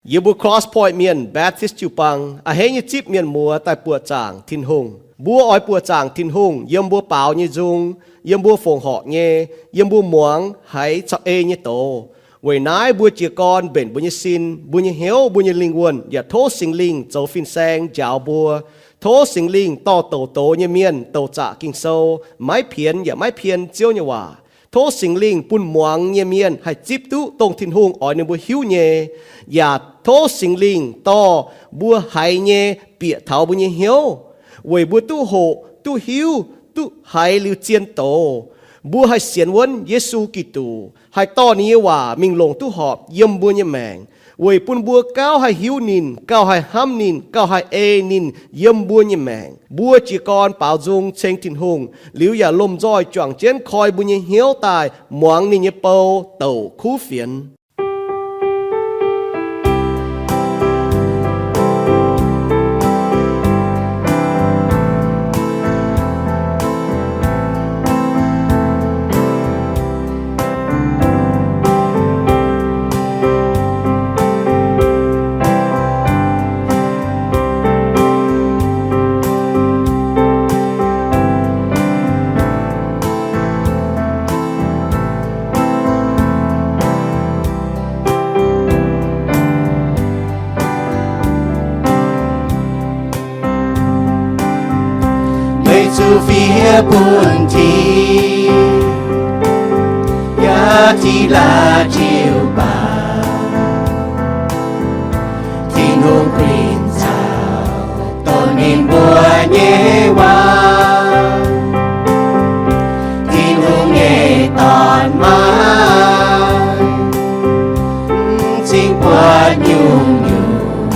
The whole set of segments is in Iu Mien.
Yie mbuo Cross Point Mienh Baptist jiu-baang a'hneiv nyei zipv mienh muoz daaih buoqc zaangc Tin-Hungh. Mbuo oix buoqc zaangc Tin-Hungh yiem mbuo baaux nyei nzung, yiem mbuo fongc horc nyei, yiem mbuo muangx haiz caux ei nyei doz. Weic naaiv mbuo jiez gorn mbenc mbuo nyei sin, mbuo nyei hnyouv, mbuo nyei lingh wuonh yaac tov Singx Lingh zoux fin-saeng njaaux mbuo. Tov Singx Lingh dorh douc doz nyei mienh douc zaqc Ging-Sou, maiv pienx yaac maiv pien Ziouv nyei waac. Tov Singx Lingh bun muangx nyei mienh haih zipv duqv dongh Tin-Hungh oix ninh mbuo hiuv nyei, yaac tov Singx Lingh dorh mbuo haiz nyei bieqc taux mbuo nyei hnyouv, weic mbuo duqv hoqc, duqv hiuv, duqv haiz liuz zien doz. Mbuo haih sienx wuonv Yesu Giduc, haih dorh ninh nyei waac mingh longc duqv horpc yiem mbuo nyei maengc, weic bun mbuo gauh haih hiuv ninh, gauh haih hnamv ninh, gauh haih ei ninh yiem mbuo nyei maengc. Mbuo jiez gorn baaux nzung ceng Tin-Hungh liuz yaac lomh nzoih juangc jienv koi mbuo nyei hnyouv daaih muangx ninh nyei bou douc kuv fienx. Meih zuqc fiev bun Tin, yaac tiq laaix jiu-baang. Tin-Hungh kuinx caux dongh ninh mbuo nyei waac. Tin-Hungh nyei dorn maiv cingx buatc nyungc-nyungc,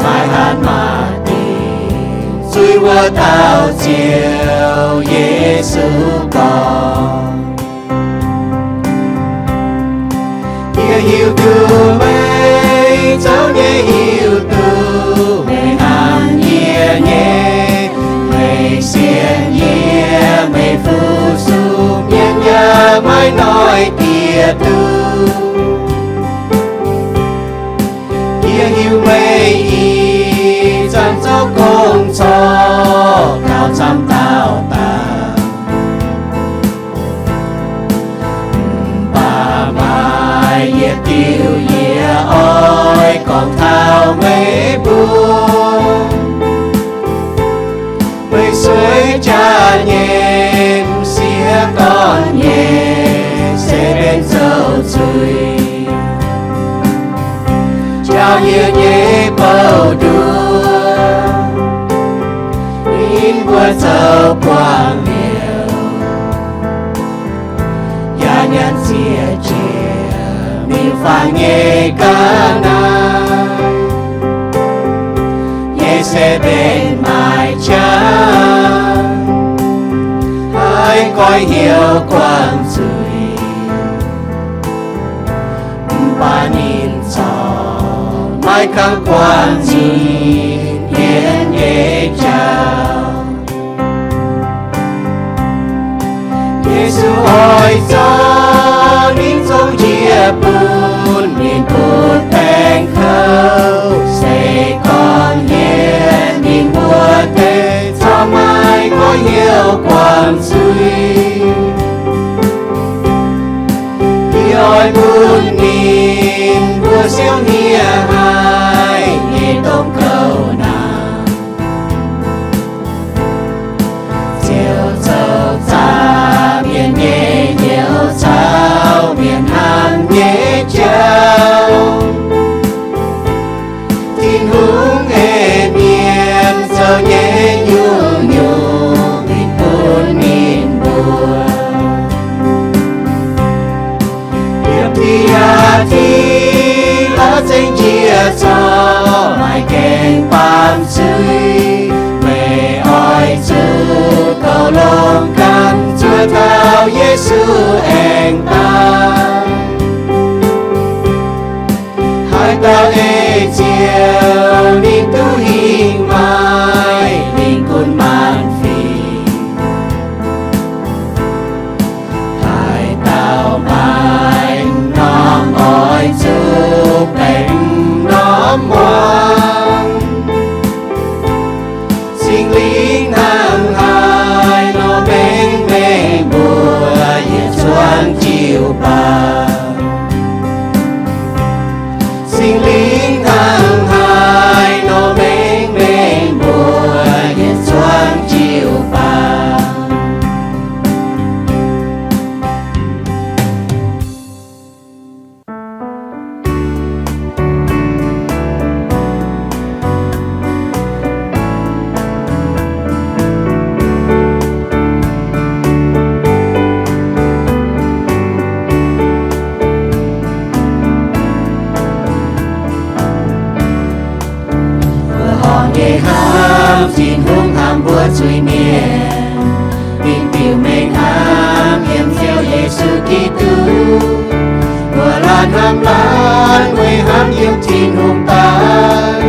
maiv hatc maaz-dingc zuiz wuov dauh Ziouv Yesu gorngv. Yie hiuv duqv meih zoux nyei, hiuv duqv meih hnamv yie nyei, meih sienx yie, meih fu-sux mienh yaac maiv noic diex duqv. Yie hiuv meih ih zanc zoux gong-zoh gauh camv dauh daaih, mv baac maaih yietc diuh yie oix gorngv taux meih mbuo. Meih sueih jaax nyei m'sieqv dorn nyei se benx zoux zuiz, njaaux yie nyei bouh nduov, ninh mbuo zoux buangh liuz, yaac nyanc ziec jiex miuc-fangx nyei ga'naaiv. Yie se benx maaiz qaqv, haih goiv hnyouv guangc zuiz, mv baac ninh corc maiv kangv guangc zuiz-mienh nyei jauv. Yesu oix zorqv ninh zong njiec bun ninh butv baengc kouv, se gorngv hienx ninh mbuo deix corc maiv goiv hnyouv guangc zuiz. Yie oix bun ninh mbuo siouv hniev haic nyei dongh kouv naanc, ziouc zoux zaah mienh nyei hnyouv caux mienh hnamv nyei jauv. Tin-Hungh ei mienh zoux nyei nyungc-nyungc mingh bun ninh mbuo. Yiem ti yaac ti la'zengc njiec corc maaih gaengh baamh zuiz. Meih oix zuqc goux longx ganh zuov taux Yesu aengx daaih. Haaix dauh ei Ziouv, ninh duqv hingh maaiz, ninh gunv maanc fingx. Haaix dauh maaih norm oix zuqc Mienh, ninh biux mengh hnamv yiem Ziouv Yesu Giduc, mbuo laanh hnamv laanh weic hnamv yiem Tin-Hungh daaih,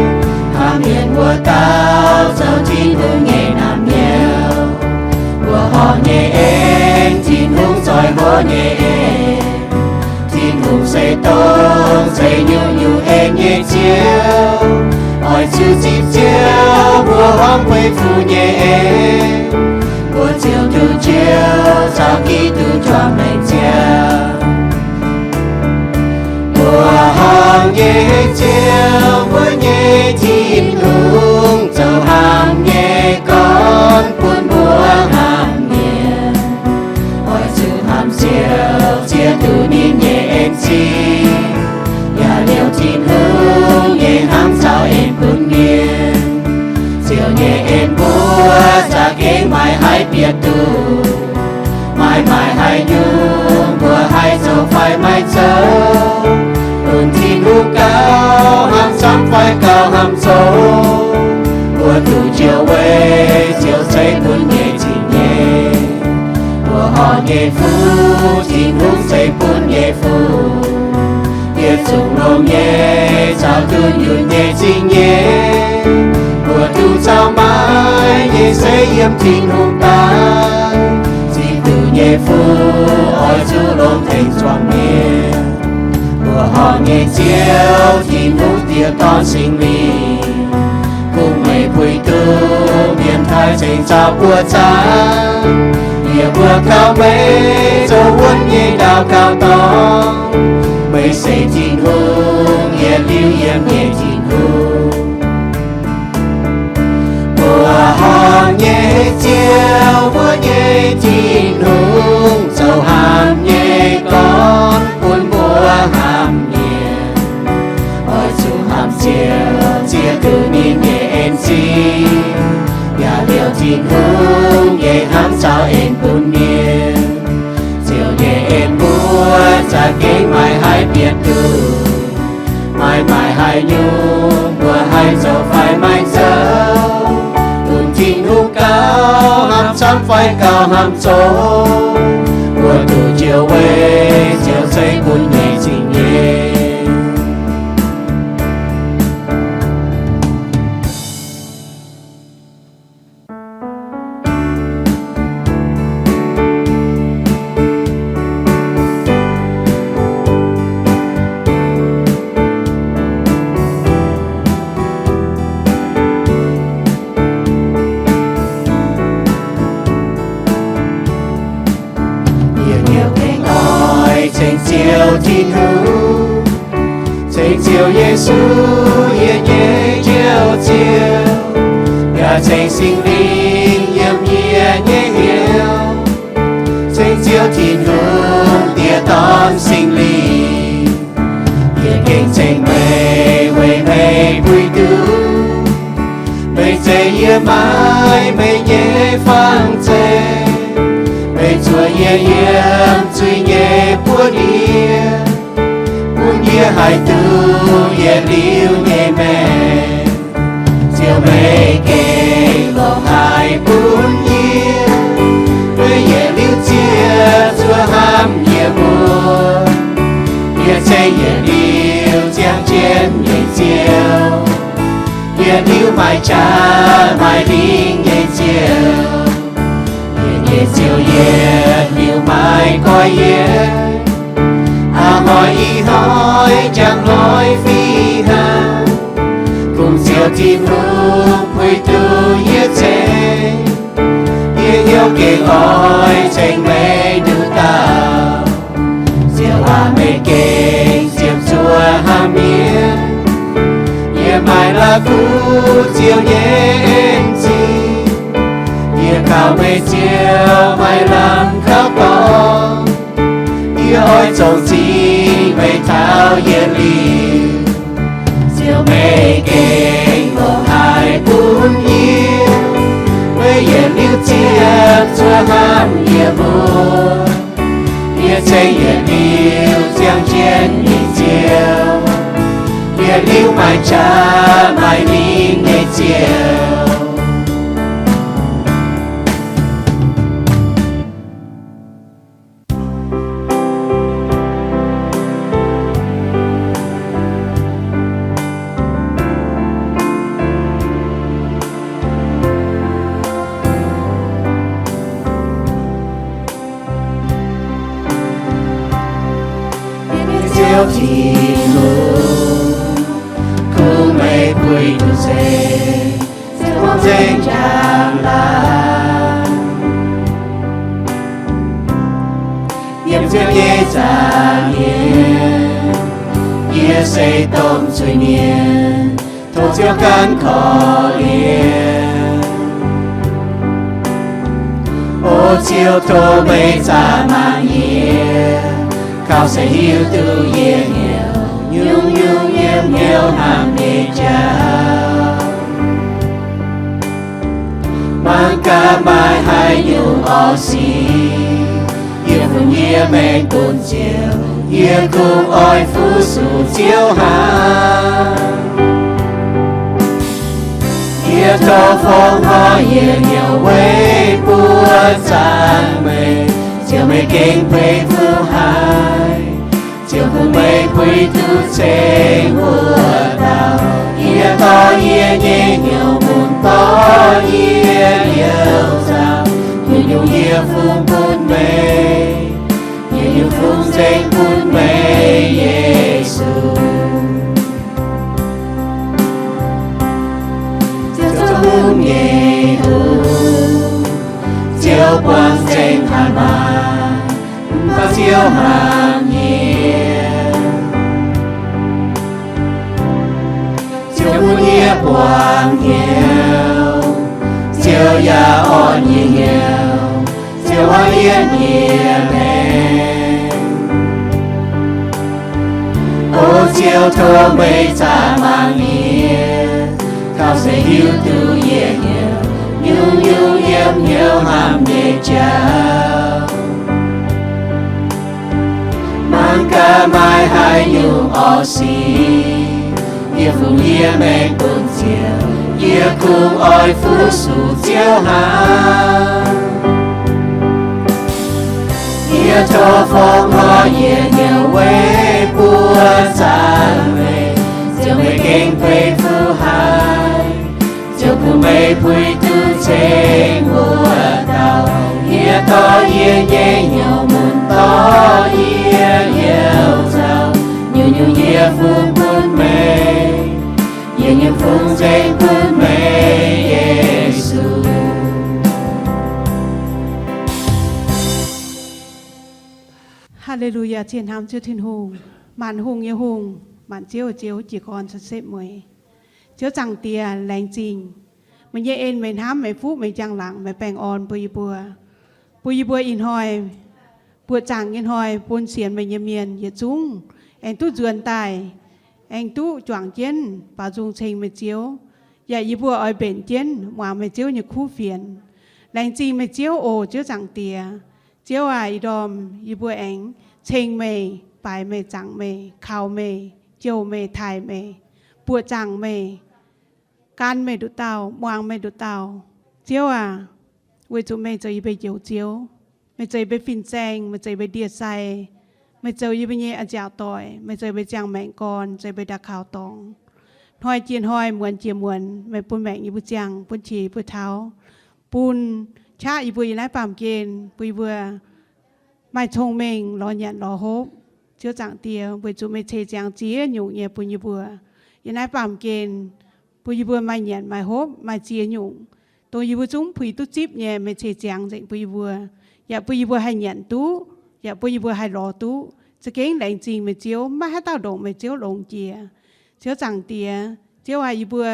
hnamv mienh mbuo dauh zoux Tin-Hungh nyei naamh nyouz. Mbuo horpc nyei en, Tin-Hungh zoih hnyouv nyei en. Tin-Hungh se dongh zeix nyungc-nyungc en nyei Ziouv. Oix zuqc zipv Ziouv mbuo hnangv weic fuqv nyei en, mbuo ziouc duqv Ziouv caux Giduc juangc maengc ziangh. Mbuo hnamv nyei Ziouv, mbuo nyei Tin-Hungh, zoux hnamv nyei gorn bun mbuo hnamv mienh. Oix zuqc hnamv Ziouv, ziex duqv ninh nyei en-zingh, yaac liouc Tin-Hungh nyei hnamv caux en bun mienh. Ziouv nyei en mbuo za'gengh maiv haih bieqc duqv. Maiv maaih haaix nyungc mbuo haih zoux fai maiv zoux, bun Tin-Hungh gauh hnamv camv fai gauh hnamv zoux, mbuo duqv njoux weic Ziouv ceix bun nyei zingh nyei. Mbuo horpc nyei fuqv Tin-Hungh ceix bun nyei fuqv, yietc zungv longx nyei caux dunh yunh nyei zingh nyei, mbuo duqv caux maaiz nyei se yiem Tin-Hungh daaih. Ziex duqv nyei fuqv oix zuqc longx tengx zuangx mienh. Mbuo horpc nyei Ziouv, Tin-Hungh Diex, Dorn, Singx Lingh, kungx meih puix duqv mienh taaih cingx zaux buoz zaangc. Yie mbuo kaux meih zoux wuonv nyei ndau gauh dorngc. Meih se Tin-Hungh, yietc liuz yiem nyei Tin-Hungh. Mbuo horpc nyei Ziouv, mbuo nyei Tin-Hungh, zoux hnamv nyei gorn bun mbuo hnamv mienh. Oix zuqc hnamv Ziouv, ziex duqv ninh nyei en-zingh, yaac liouc Tin-Hungh nyei hnamv caux en bun mienh. Ziouv nyei en mbuo za'gengh maiv haih bieqc duqv. Maiv maaih haaix nyungc mbuo haih zoux fai maiv zoux, bun Tin-Hungh gauh hnamv camv fai gauh hnamv zoux, mbuo duqv njoux weic Ziouv ceix bun nyei zingh nyei. Yie hnyouv gengh oix ceng Ziouv Tin-Hungh, ceng Ziouv Yesu, yie nyei Njoux Ziouv, yaac ceng Singx Lingh yiem yie nyei hnyouv, ceng Ziouv Tin-Hungh, Diex, Dorn, Singx Lingh. Yie gengh ceng meih weic meih puix duqv meih zeiz yie maaiz meih nyei fangx zeiv. Meih zuoqc yie yiem zuiz nyei buonv-ndiev, bun yie haih duqv yietc liuz nyei maengc. Ziouv, meih gengh longc haic bun yie, meih yietc liuz ziec zuoqc hnamv yie mbuo. Yie ceng yietc liuz ziangh jienv nyei Ziouv, yietc liuz maaih qaqv maaih lingh nyei Ziouv. Yie nyei Ziouv yietc liuz maiv goiv yie, a'hnoi ih hnoi, njang hnoi fih hnangv. Kungx Ziouv Tin-Hungh puix duqv yie ceng, yie hnyouv gengh oix ceng meih nduqc dauh. Ziouv aac, meih gengh ziepc zuoqc hnamv mienh. Yie maaih la'kuqv Ziouv nyei en-zingh, yie kaux meih Ziouv maaih lamh kaux dorngx. Yie oix zoux zingh meih taux yietc liuz. Ziouv, meih gengh longc haic bun yie, meih yietc liuz ziec zuoqc hnamv yie mbuo. Yie ceng yietc liuz ziangh jienv nyei Ziouv, yietc liuz maaih qaqv maaih lingh nyei Ziouv. Tin-Hungh, kungx meih puix duqv ceng, ziouc buangh nzengc njang-laangc. Yiem Ziouv nyei zaangc nyei, yie se domh zuiz-mienh, tov Ziouv gan korv-lienh. O Ziouv, tov meih zaah mangc yie, kaux se hiuv duqv yie hnyouv, nyungc-nyungc yiem hnyouv hnamv nyei jauv. Mangc gaax maaih haaix nyungc orqv sic, yie fungx yie maengc bun Ziouv, yie kungx oix fu-sux Ziouv hnangv. Yie tov fongc horc yie nyei weic buoz zaangc meih, Ziouv, meih gengh beiv fuqv haic. Ziouv, kungx meih puix duqv ceng wuov dauh, yie dorh yie nyei hnyouv mun dorh yie liouh nzauh, nyungc-nyungc yie fungx bun meih, yie nyungc-nyungc fungx nzengc bun meih, Yesu. Ziouv, Ziouv hungh nyei hungh, Ziouv buangh nzengc haaix maah, mv baac Ziouv hnamv yie. Ziouv bun yie buangh hnyouv, Ziouv yaac orn yie hnyouv, Ziouv hnamv yie nyei maengc. O Ziouv, tov meih zaah mangc yie, kaux se hiuv duqv yie hnyouv, nyungc-nyungc yiem hnyouv hnamv nyei jauv. Mangc gaax maaih haaix nyungc orqv sic, yie fungx yie maengc bun Ziouv, yie kungx oix fu-sux Ziouv hnangv. Yie tov fongc horc yie nyei weic buoz zaangc meih, Ziouv, meih gengh beiv fuqv haic. Ziouv, kungx meih puix duqv ceng wuov dauh, yie dorh yie nyei hnyouv mun dorh yie liouh nzauh, nyungc-nyungc yie fungx bun meih, yie nyungc fungx nzengc bun meih, Yesu. Haa^le^lu^yaa! Cien hnamv Ziouv Tin-Hungh, maanc hungh nyei Hungh, maanc ziouv nyei Ziouv, jiez gorn cien-ceqv mueiz. Ziouv Zaangc Diex, laengz zingh meih nyei en, meih hnamv, meih fuqv, meih njang-laangc, meih baengh orn bun yie mbuo, bun yie mbuo ih hnoi buoqc zaangc nyei hnoi bun sienx meih nyei mienh yietc zungv aengx duqv nzuonx daaih, aengx duqv juangc jienv baaux nzung ceng meih Ziouv, yaac yie mbuo oix mbenc jienv muangx meih Ziouv nyei kuv fienx. Laengz zingh meih Ziouv oc, Ziouv Zaangc Diex. Ziouv aac, ih ndorm yie mbuo aengx ceng meih, baaix meih, zaangc meih, kaux meih, jouh meih, taaih meih, buoqc zaangc meih, gan meih nduqc dauh, muangx meih nduqc dauh. Ziouv aac, weic zuqc meih zoux yie mbuo njoux Ziouv, meih zoux yie mbuo fin-saeng, meih zoux yie mbuo ndie-sai, meih zoux yie mbuo nyei a'nziaauc doic, meih zoux yie mbuo ziangh maengc gorn, zoux yie mbuo ndau kaux dorngx. Hnoi jiex hnoi, muonz jiex muonz, meih bun maengc yie mbuo ziangh, bun qiex yie mbuo taux, bun qaqv yie mbuo yiem naaiv baamh gen, bun yie mbuo maaih cong-mengh lorz nyanc lorz hopv. Ziouv Zaangc Diex, weic zuqc meih ceix ziangx ziex nyungc nyei bun yie mbuo yiem naaiv baamh gen, bun yie mbuo maaih nyanc maaih hopv maaih ziex nyungc, dongh yie mbuo zungv puix duqv zipv nyei, meih ceix ziangx nzengc bun yie mbuo, yaac bun yie mbuo haih nyanc duqv, yaac bun yie mbuo haih lorz duqv. Za'gengh laengz zingh meih Ziouv, maiv maaih haaix dauh ndongc meih Ziouv longx jiex. Ziouv Zaangc Diex, Ziouv aac, yie mbuo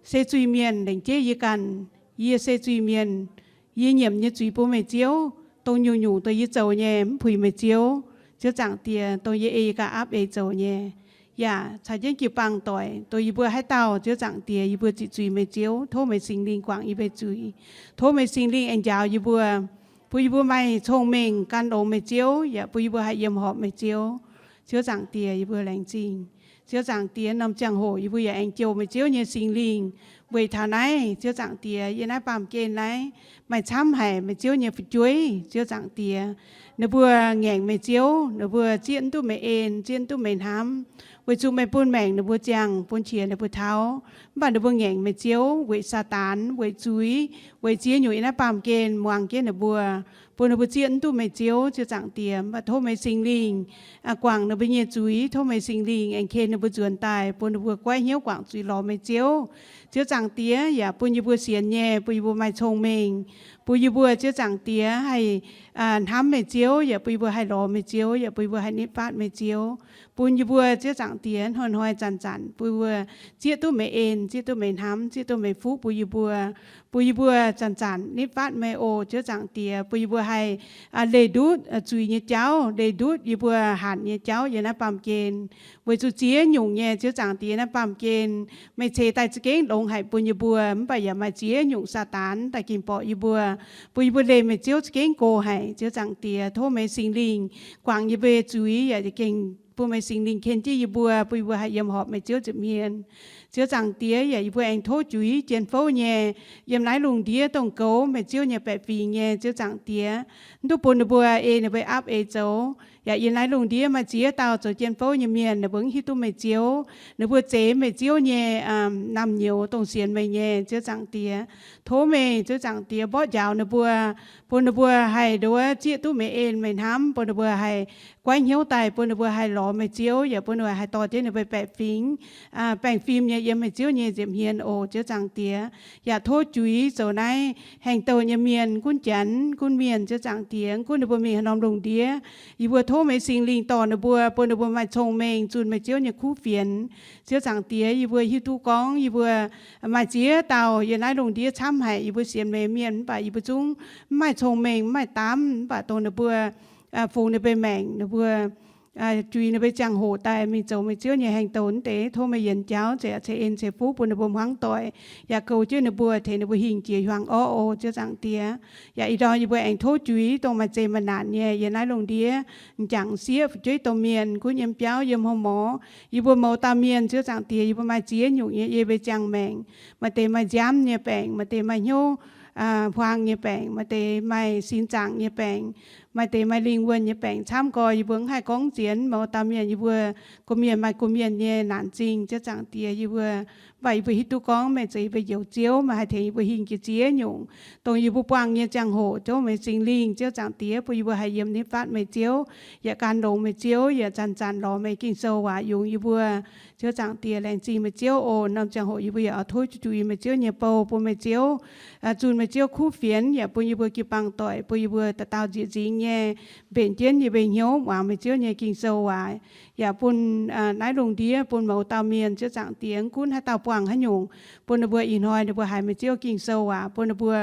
se zuiz-mienh, lengc jeiv yie ganh, yie se zuiz-mienh. Yie nyiemc nyei zuiz bun meih Ziouv, dongh nyungc-nyungc dongh yie zoux nyei mv puix meih Ziouv. Ziouv Zaangc Diex, dongh yie ei yie ganh aapv ei zoux nyei, yaac caux jienv jiu-baang doic, dongh yie mbuo haaix dauh, Ziouv Zaangc Diex, yie mbuo ziqc zuiz meih Ziouv. Tov meih Singx Lingh guangc yie mbuo zuiz. Tov meih Singx Lingh aengx njaaux yie mbuo, bun yie mbuo maaih cong-mengh gan longx meih Ziouv, yaac bun yie mbuo haih yiem horpc meih Ziouv. Ziouv Zaangc Diex, yie mbuo laengz zingh. Ziouv Zaangc Diex, norm ziangh hoc yie mbuo yaac aengx jouh meih Ziouv nyei Singx Lingh Weic taux naaiv, Ziouv Zaangc Diex, yiem naaiv baamh gen naaiv, maaih camv haic meih Ziouv nyei fu'jueiv, Ziouv Zaangc Diex. Ninh mbuo ngaengc meih Ziouv, ninh mbuo zieqv mv duqv meih en, zieqv mv duqv meih hnamv, weic zuqc meih bun maengc ninh mbuo ziangh, bun qiex ninh mbuo taux. Mv baac ninh mbuo ngaengc meih Ziouv weic Saadaan, weic zuiz, weic ziex nyungc yiem naaiv baamh gen muangx jienv ninh mbuo, bun ninh mbuo zieqv mv duqv meih Ziouv, Ziouv Zaangc Diex. Mv baac tov meih Singx Lingh guangc ninh mbuo nyei zuiz, tov meih Singx Lingh aengx ken ninh mbuo nzuonx daaih, bun ninh mbuo goiv hnyouv guangc zuiz lorz meih Ziouv. Ziouv Zaangc Diex, yaac bun yie mbuo sienx nyei, bun yie mbuo maaih cong-mengh, bun yie mbuo, Ziouv Zaangc Diex, haih hnamv meih Ziouv, yaac bun yie mbuo haih lorz meih Ziouv, yaac bun yie mbuo haih nitv fatv meih Ziouv. Bun yie mbuo, Ziouv Zaangc Diex, hnoi-hnoi zanc-zanc bun yie mbuo zieqv duqv meih en, zieqv duqv meih hnamv, zieqv duqv meih fuqv bun yie mbuo. Bun yie mbuo zanc-zanc nitv fatv meih oc, Ziouv Zaangc Diex, bun yie mbuo haih leih ndutv zuiz nyei jauv, leih ndutv yie mbuo hanc nyei jauv yiem naaiv baamh gen. Weic zuqc ziex nyungc nyei, Ziouv Zaangc Diex, naaiv baamh gen meih ceix daaih za'gengh longx haic bun yie mbuo, mv baac yaac maaih ziex nyungc Saadaan daaih gengh borqc yie mbuo, bun yie mbuo leih meih Ziouv za'gengh go haic. Ziouv Zaangc Diex, tov meih Singx Lingh guangc yie mbuo nyei zuiz, yaac gengh bun meih Singx Lingh ken jienv yie mbuo, bun yie mbuo haih yiem horpc meih Ziouv nza'hmien. Ziouv Zaangc Diex, yaac yie mbuo aengx tov juix jien-fouv nyei, yiem naaiv lungh ndiev dongh goux meih Ziouv nyei baeqc fingx nyei, Ziouv Zaangc Diex, mv duqv bun ninh mbuo ei ninh mbuo aapv eix zoux. Yaac yiem naaiv lungh ndiev maaih ziex dauh zoux jien-fouv nyei mienh, ninh mbuo mv hiuv duqv meih Ziouv, ninh mbuo zeix meih Ziouv nyei naamh nyouz dongh sienx meih nyei, Ziouv Zaangc Diex. Tov meih, Ziouv Zaangc Diex, mborqv njaaux ninh mbuo, bun ninh mbuo haih nduov zieqv duqv meih en meih hnamv, bun ninh mbuo haih goiv hnyouv daaih, bun ninh mbuo haih lorz meih Ziouv, yaac bun ninh mbuo haih dorh jienv ninh mbuo baeqc fingx, baengh fim nyei yiem meih Ziouv nyei nza'hmien oc, Ziouv Zaangc Diex. Yaac tov juix zoux naaiv haengh douh nyei mienh, gunv janx, gunv mienh, Ziouv Zaangc Diex, gunv ninh mbuo mingh haaix norm lungh ndiev, yie mbuo tov meih Singx Lingh dorh ninh mbuo, bun ninh mbuo maaih cong-mengh zunh meih Ziouv nyei kuv fienx. Ziouv Zaangc Diex, yie mbuo hiuv duqv gorngv yie mbuo maaih ziex dauh yiem naaiv lungh ndiev camv haic, yie mbuo sienx meih mienh mv baac yie mbuo zungv mv maaih cong-mengh, mv maaih daamv, mv baac dongh ninh mbuo fungx ninh mbuo maengc, ninh mbuo juix ninh mbuo ziangh hoc daaih mingh zoux meih Ziouv nyei haengh douh wuov deix, tov meih yienx jauv ceix, ceix en ceix fuqv bun ninh mbuo hmuangv doic, yaac goux jienv ninh mbuo, tengx ninh mbuo hingh jiex hiuang orqv oc, Ziouv Zaangc Diex. Yaac ih ndorm yie mbuo aengx tov juix dongh maaih zeqc maaih naanc nyei yiem naaiv lungh ndiev, m'jangc m'sieqv, fu'jueiv domh mienh, gunv yiem biauv, yiem hlo morz, yie mbuo mouz dauh mienh, Ziouv Zaangc Diex, yie mbuo maaih ziex nyungc nyei yie mbuo ziangh maengc. Maaih deix maaih nziaamv nyei baengc, maaih deix maaih hnyouv huaang nyei baengc, maaih deix maaih sin zaangc nyei baengc, maaih deix maaih lingh wuonh nyei baengc camv gorx. Yie mbuo mv haih gorngv zienx mouz dauh mienh, yie mbuo gorqv-mienh maaih gorqv-mienh nyei naanc zingh, Ziouv Zaangc Diex, yie mbuo, mv baac yie mbuo hiuv duqv gorngv meih zeiz yie mbuo njoux Ziouv, meih haih tengx yie mbuo hingh jiex ziex nyungc dongh yie mbuo buangh nyei ziangh hoc. Tov meih Singx Lingh, Ziouv Zaangc Diex, bun yie mbuo haih yiem nitv fatv meih Ziouv, yaac gan longx meih Ziouv, yaac zanc-zanc lorz meih Ging-Sou waac yungz yie mbuo. Ziouv Zaangc Diex, laengz zingh meih Ziouv oc. Norm ziangh hoc yie mbuo yaac oix tov juix meih Ziouv nyei bou, bun meih Ziouv zunh meih Ziouv kuv fienx, yaac bun yie mbuo jiu-baang doic, bun yie mbuo dauh dauh nzieqc nzingx nyei mbenc jienv yie mbuo hnyouv muangx meih Ziouv nyei Ging-Sou waac. Yaac bun naaiv lungh ndiev, bun mouz dauh mienh, Ziouv Zaangc Diex, mv gunv haaix dauh buangh haaix nyungc, bun ninh mbuo ih hnoi ninh mbuo haiz meih Ziouv Ging-Sou waac, bun ninh mbuo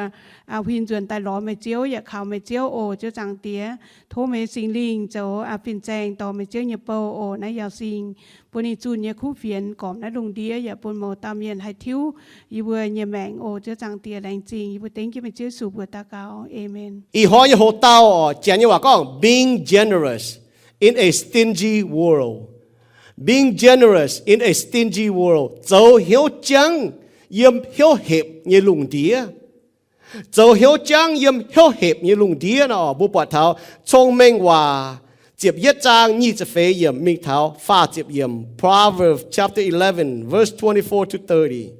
huin nzuonx daaih lorz meih Ziouv yaac kaux meih Ziouv oc, Ziouv Zaangc Diex. Tov meih Singx Lingh zoux fin-saeng dorh meih Ziouv nyei bou oc. Naaiv Yauz Singh bun ninh zunh nyei kuv fienx gormx naaiv lungh ndiev, yaac bun mouz dauh mienh haih tiuv yie mbuo nyei maengc oc, Ziouv Zaangc Diex. Laengz zingh, yie mbuo dengv jienv meih Ziouv Yesu mbuox daux gaux. Amen. Ih hnoi nyei hoc-dauh, Janx nyei waac gorngv being generous in a stingy world. Being generous in a stingy world, zoux hnyouv jangv yiem hnyouv hepc nyei lungh ndiev. Zoux hnyouv jangv yiem hnyouv hepc nyei lungh ndiev nor, mbuo buatc taux Cong-Mengh Waac ziepc yietv zaang nyic ziepc feix yiemc mingh taux faah ziepc yiemc, Proverbs chapter eleven, verse twenty-four to thirty.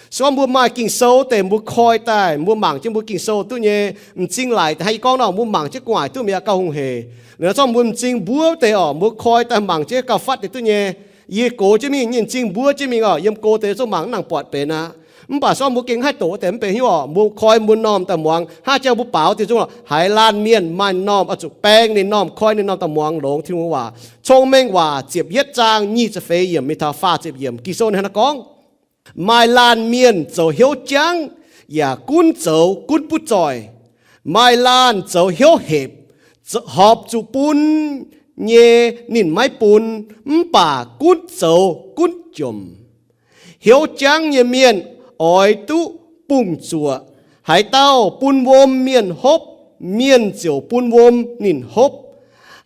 Se gorngv mbuo maaih Ging-Sou deix, mbuo koi daaih, mbuo mangc jienv mbuo Ging-Sou duqv nyei m'zing laic deix, hnangv yie gorngv nor, mbuo mangc jienv gu'nguaaic duqv mi'aqv, gauh hungh heic. Liuz nor, se gorngv mbuo m'zing mbuov deix orqc, mbuo koi daaih mangc jienv gauh fatv deix duqv nyei. Yie gox jienv mingh, nyei m'zing mbuov jienv mingh orqc, yiem go deix zungv mangc mv nangc buatc benx aqv. Mv baac se gorngv mbuo gengh haih doqc deix mv benx hnyouv orqc, mbuo koi mbuo m'normh daaih muangx, hnangv jang mbuo baaux deix zungv lorqc, haiz laanh mienh maaih m'normh oix zuqc baeng ninh m'normh, koi ninh m'normh daaih muangx longx Tin-Hungh waac. Cong-Mengh Waac ziepc yietv zaang nyic ziepc feix yiemc mingh taux faah ziepc yiemc, Ging-Sou ninh hnangv naaiv gorngv, maaih laanh mienh zoux hnyouv jangv yaac gunv zoux gunv butv zoih. Maaih laanh zoux hnyouv hepc, horpc zuqc bun nyei ninh maiv bun, mv baac gunv zoux gunv jomc. Hnyouv jangv nyei mienh oix duqv bungx-zuoqc. Haaix dauh bun wuom mienh hopv, mienh ziouc bun wuom ninh hopv.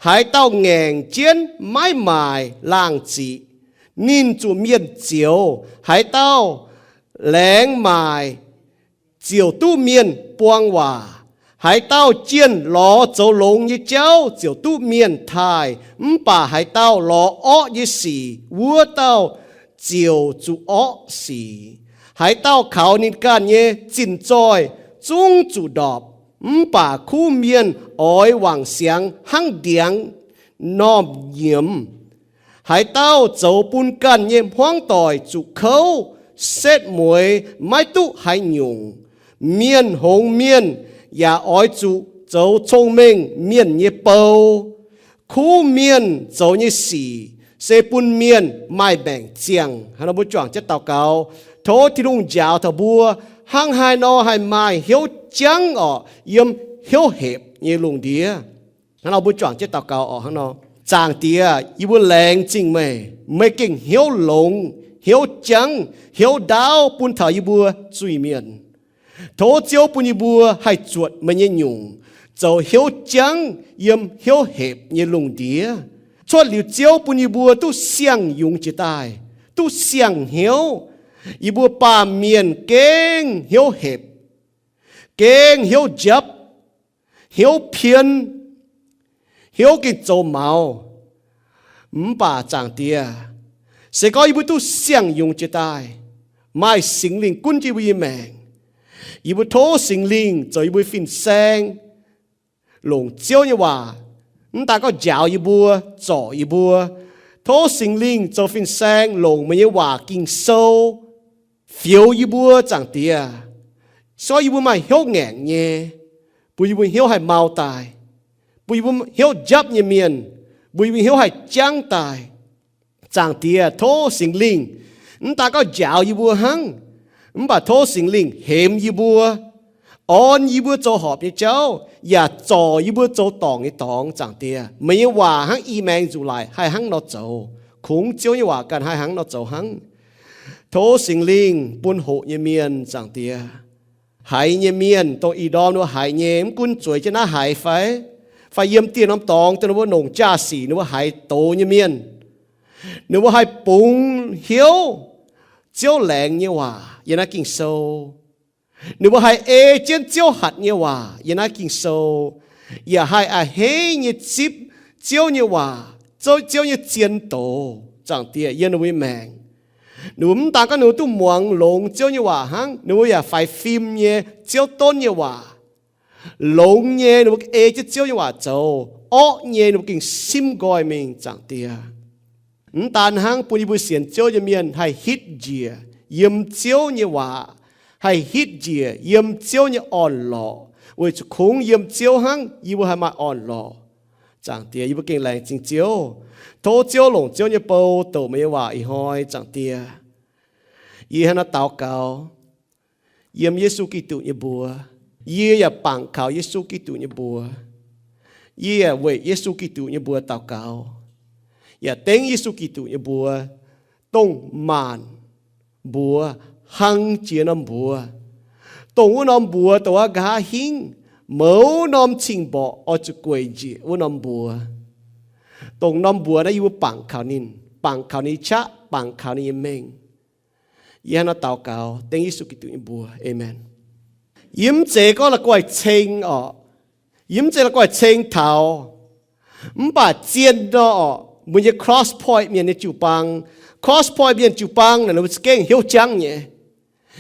Haaix dauh ngaengc jienv maiv maaic laangh ziqc, ninh zuqc mienh zioux. Haaix dauh Laengz maaic ziouc duqv mienh buang waac. Haaix dauh jienh lorz zoux longx nyei jauv ziouc duqv mienh taaih, mv baac haaix dauh lorz orqv nyei sic, wuov dauh ziouc zuqc orqv sic. Haaix dauh kaux ninh ganh nyei zinh zoih zungv zuqc ndorpc, mv baac kuv mienh oix wangc siangx hnangv ndiangx normh nyiemz. Haaix dauh zoux bun ganh nyei hmuangv doic zuqc kouv, setv mueiz maiv duqv haaix nyungc. Mienh hngongx mienh yaac oix zuqc zoux cong-mengh mienh nyei bou. Kuv mienh zoux nyei sic se bun mienh maaih maengc ziangh. Hnangv nor mbuo juangc jienv daux gaux, tov Tin-Hungh njaaux taux mbuo hnangv haaix nor haih maaih hnyouv jangv orqc, yiem hnyouv hepc nyei lungh ndiev. Hnangv nor mbuo juangc jienv daux gaux orqc, hnangv nor. Zaangc Diex, yie mbuo laengz zingh meih. Meih gengh hnyouv longx, hnyouv jangv, hnyouv ndaauv bun taux yie mbuo zuiz-mienh. Tov Ziouv bun yie mbuo haih zuotc meih nyei nyungc, zoux hnyouv jangv yiem hnyouv hepc nyei lungh ndiev. Cuotv liuz Ziouv bun yie mbuo duqv siang-yungz jiex daaih, duqv siang-hnyouv. Yie mbuo baamh mienh gengh hnyouv hepc, gengh hnyouv njapv, hnyouv pien, hnyouv gengh zoux maux. Mv baac Zaangc Diex, se gorngv yie mbuo duqv siang-yungz jiex daaih, maaih Singx Lingh gunv jienv yie mbuo nyei maengc, yie mbuo tov Singx Lingh zoux yie mbuo fin-saeng, longc Ziouv nyei waac mv daan gorngv njaaux yie mbuo, zorc yie mbuo. Tov Singx Lingh zoux fin-saeng longc meih nyei waac Ging-Sou fioux yie mbuo, Zaangc Diex, se gorngv yie mbuo maaih hnyouv ngaengc nyei, bun yie mbuo hnyouv haih mau daaih, bun yie mbuo hnyouv njapv nyei mienh, bun yie mbuo hnyouv haih jangv daaih. Zaangc Diex, tov Singx Lingh mv daan gorngv njaaux yie mbuo hnangv, mv baac tov Singx Lingh hemx yie mbuo, orn yie mbuo zoux horpc nyei jauv, yaac zorc yie mbuo zoux dorngc nyei dorngx. Zaangc Diex, meih nyei waac hnangv i maengx nzuqc laic haih hnangv nor zoux, kungx Ziouv nyei waac ganh haih hnangv nor zoux hnangv. Tov Singx Lingh bun hoqc nyei mienh, Zaangc Diex, haiz nyei mienh, dongh ih ndorm ninh mbuo haiz nyei, mv gunv zueiz jienv naaiv haiz fai, fai yiem dieh norm dorngx dongh ninh mbuo longc jaa-sic ninh mbuo haiz doz nyei mienh, ninh mbuo haih bungx hnyouv Ziouv laengz nyei waac yiem naaiv Ging-Sou. Ninh mbuo haih ei jienv Ziouv hatc nyei waac yiem naaiv Ging-Sou, yaac haih a'hneiv nyei zipv Ziouv nyei waac, Ziouv, Ziouv nyei zien doz, Zaangc Diex, yiem ninh mbuo nyei maengc. Ninh mbuo mv daan gorngv ninh mbuo duqv muangx longx Ziouv nyei waac hnangv, ninh mbuo yaac faix fim nyei Ziouv donv nyei waac, longx nyei ninh mbuo ei jienv Ziouv nyei waac zoux, orqv nyei ninh mbuo gengh simv nqoi mingh, Zaangc Diex. Mv daan hnangv, bun yie mbuo sienx Ziouv nyei mienh haih hitv njiec yiem Ziouv nyei waac, haih hitv njiec yiem Ziouv nyei orn-lorqc, weic zuqc kungx yiem Ziouv hnangv yie mbuo haih maaih orn-lorqc. Zaangc Diex, yie mbuo gengh laengz zingh Ziouv. Tov Ziouv longc Ziouv nyei bou douc meih nyei waac ih hnoi, Zaangc Diex. Yie hnangv naaiv daux gaux yiem Yesu Giduc nyei mbuox. Yie yaac bangc kaux Yesu Giduc nyei mbuox. Yie yaac weic Yesu Giduc nyei mbuox daux gaux, yaac dengv Yesu Giduc nyei mbuox, dongh maanc mbuox hlang jiex norm mbuox, dongh wuov norm mbuox dongh wuov nqa'haav hingv mouz norm cing-mborqc oix zuqc gueic njiec wuov norm mbuox. Dongh norm mbuox naaiv yie mbuo bangc kaux ninh, bangc kaux ninh nyei qaqv, bangc kaux ninh nyei mengh. Yie hnangv naaiv daux gaux dengv Yesu Giduc nyei mbuox, aamen. Yie mv zeiz gorngv la'guaih ceng orqc. Yie mv zeiz la'guaih ceng taux. Mv baac zien nor orqc, mbuo nyei Cross Point mienh nyei jiu-baang, Cross Point mienh jiu-baang naaic ninh mbuo za'gengh hnyouv jangv nyei.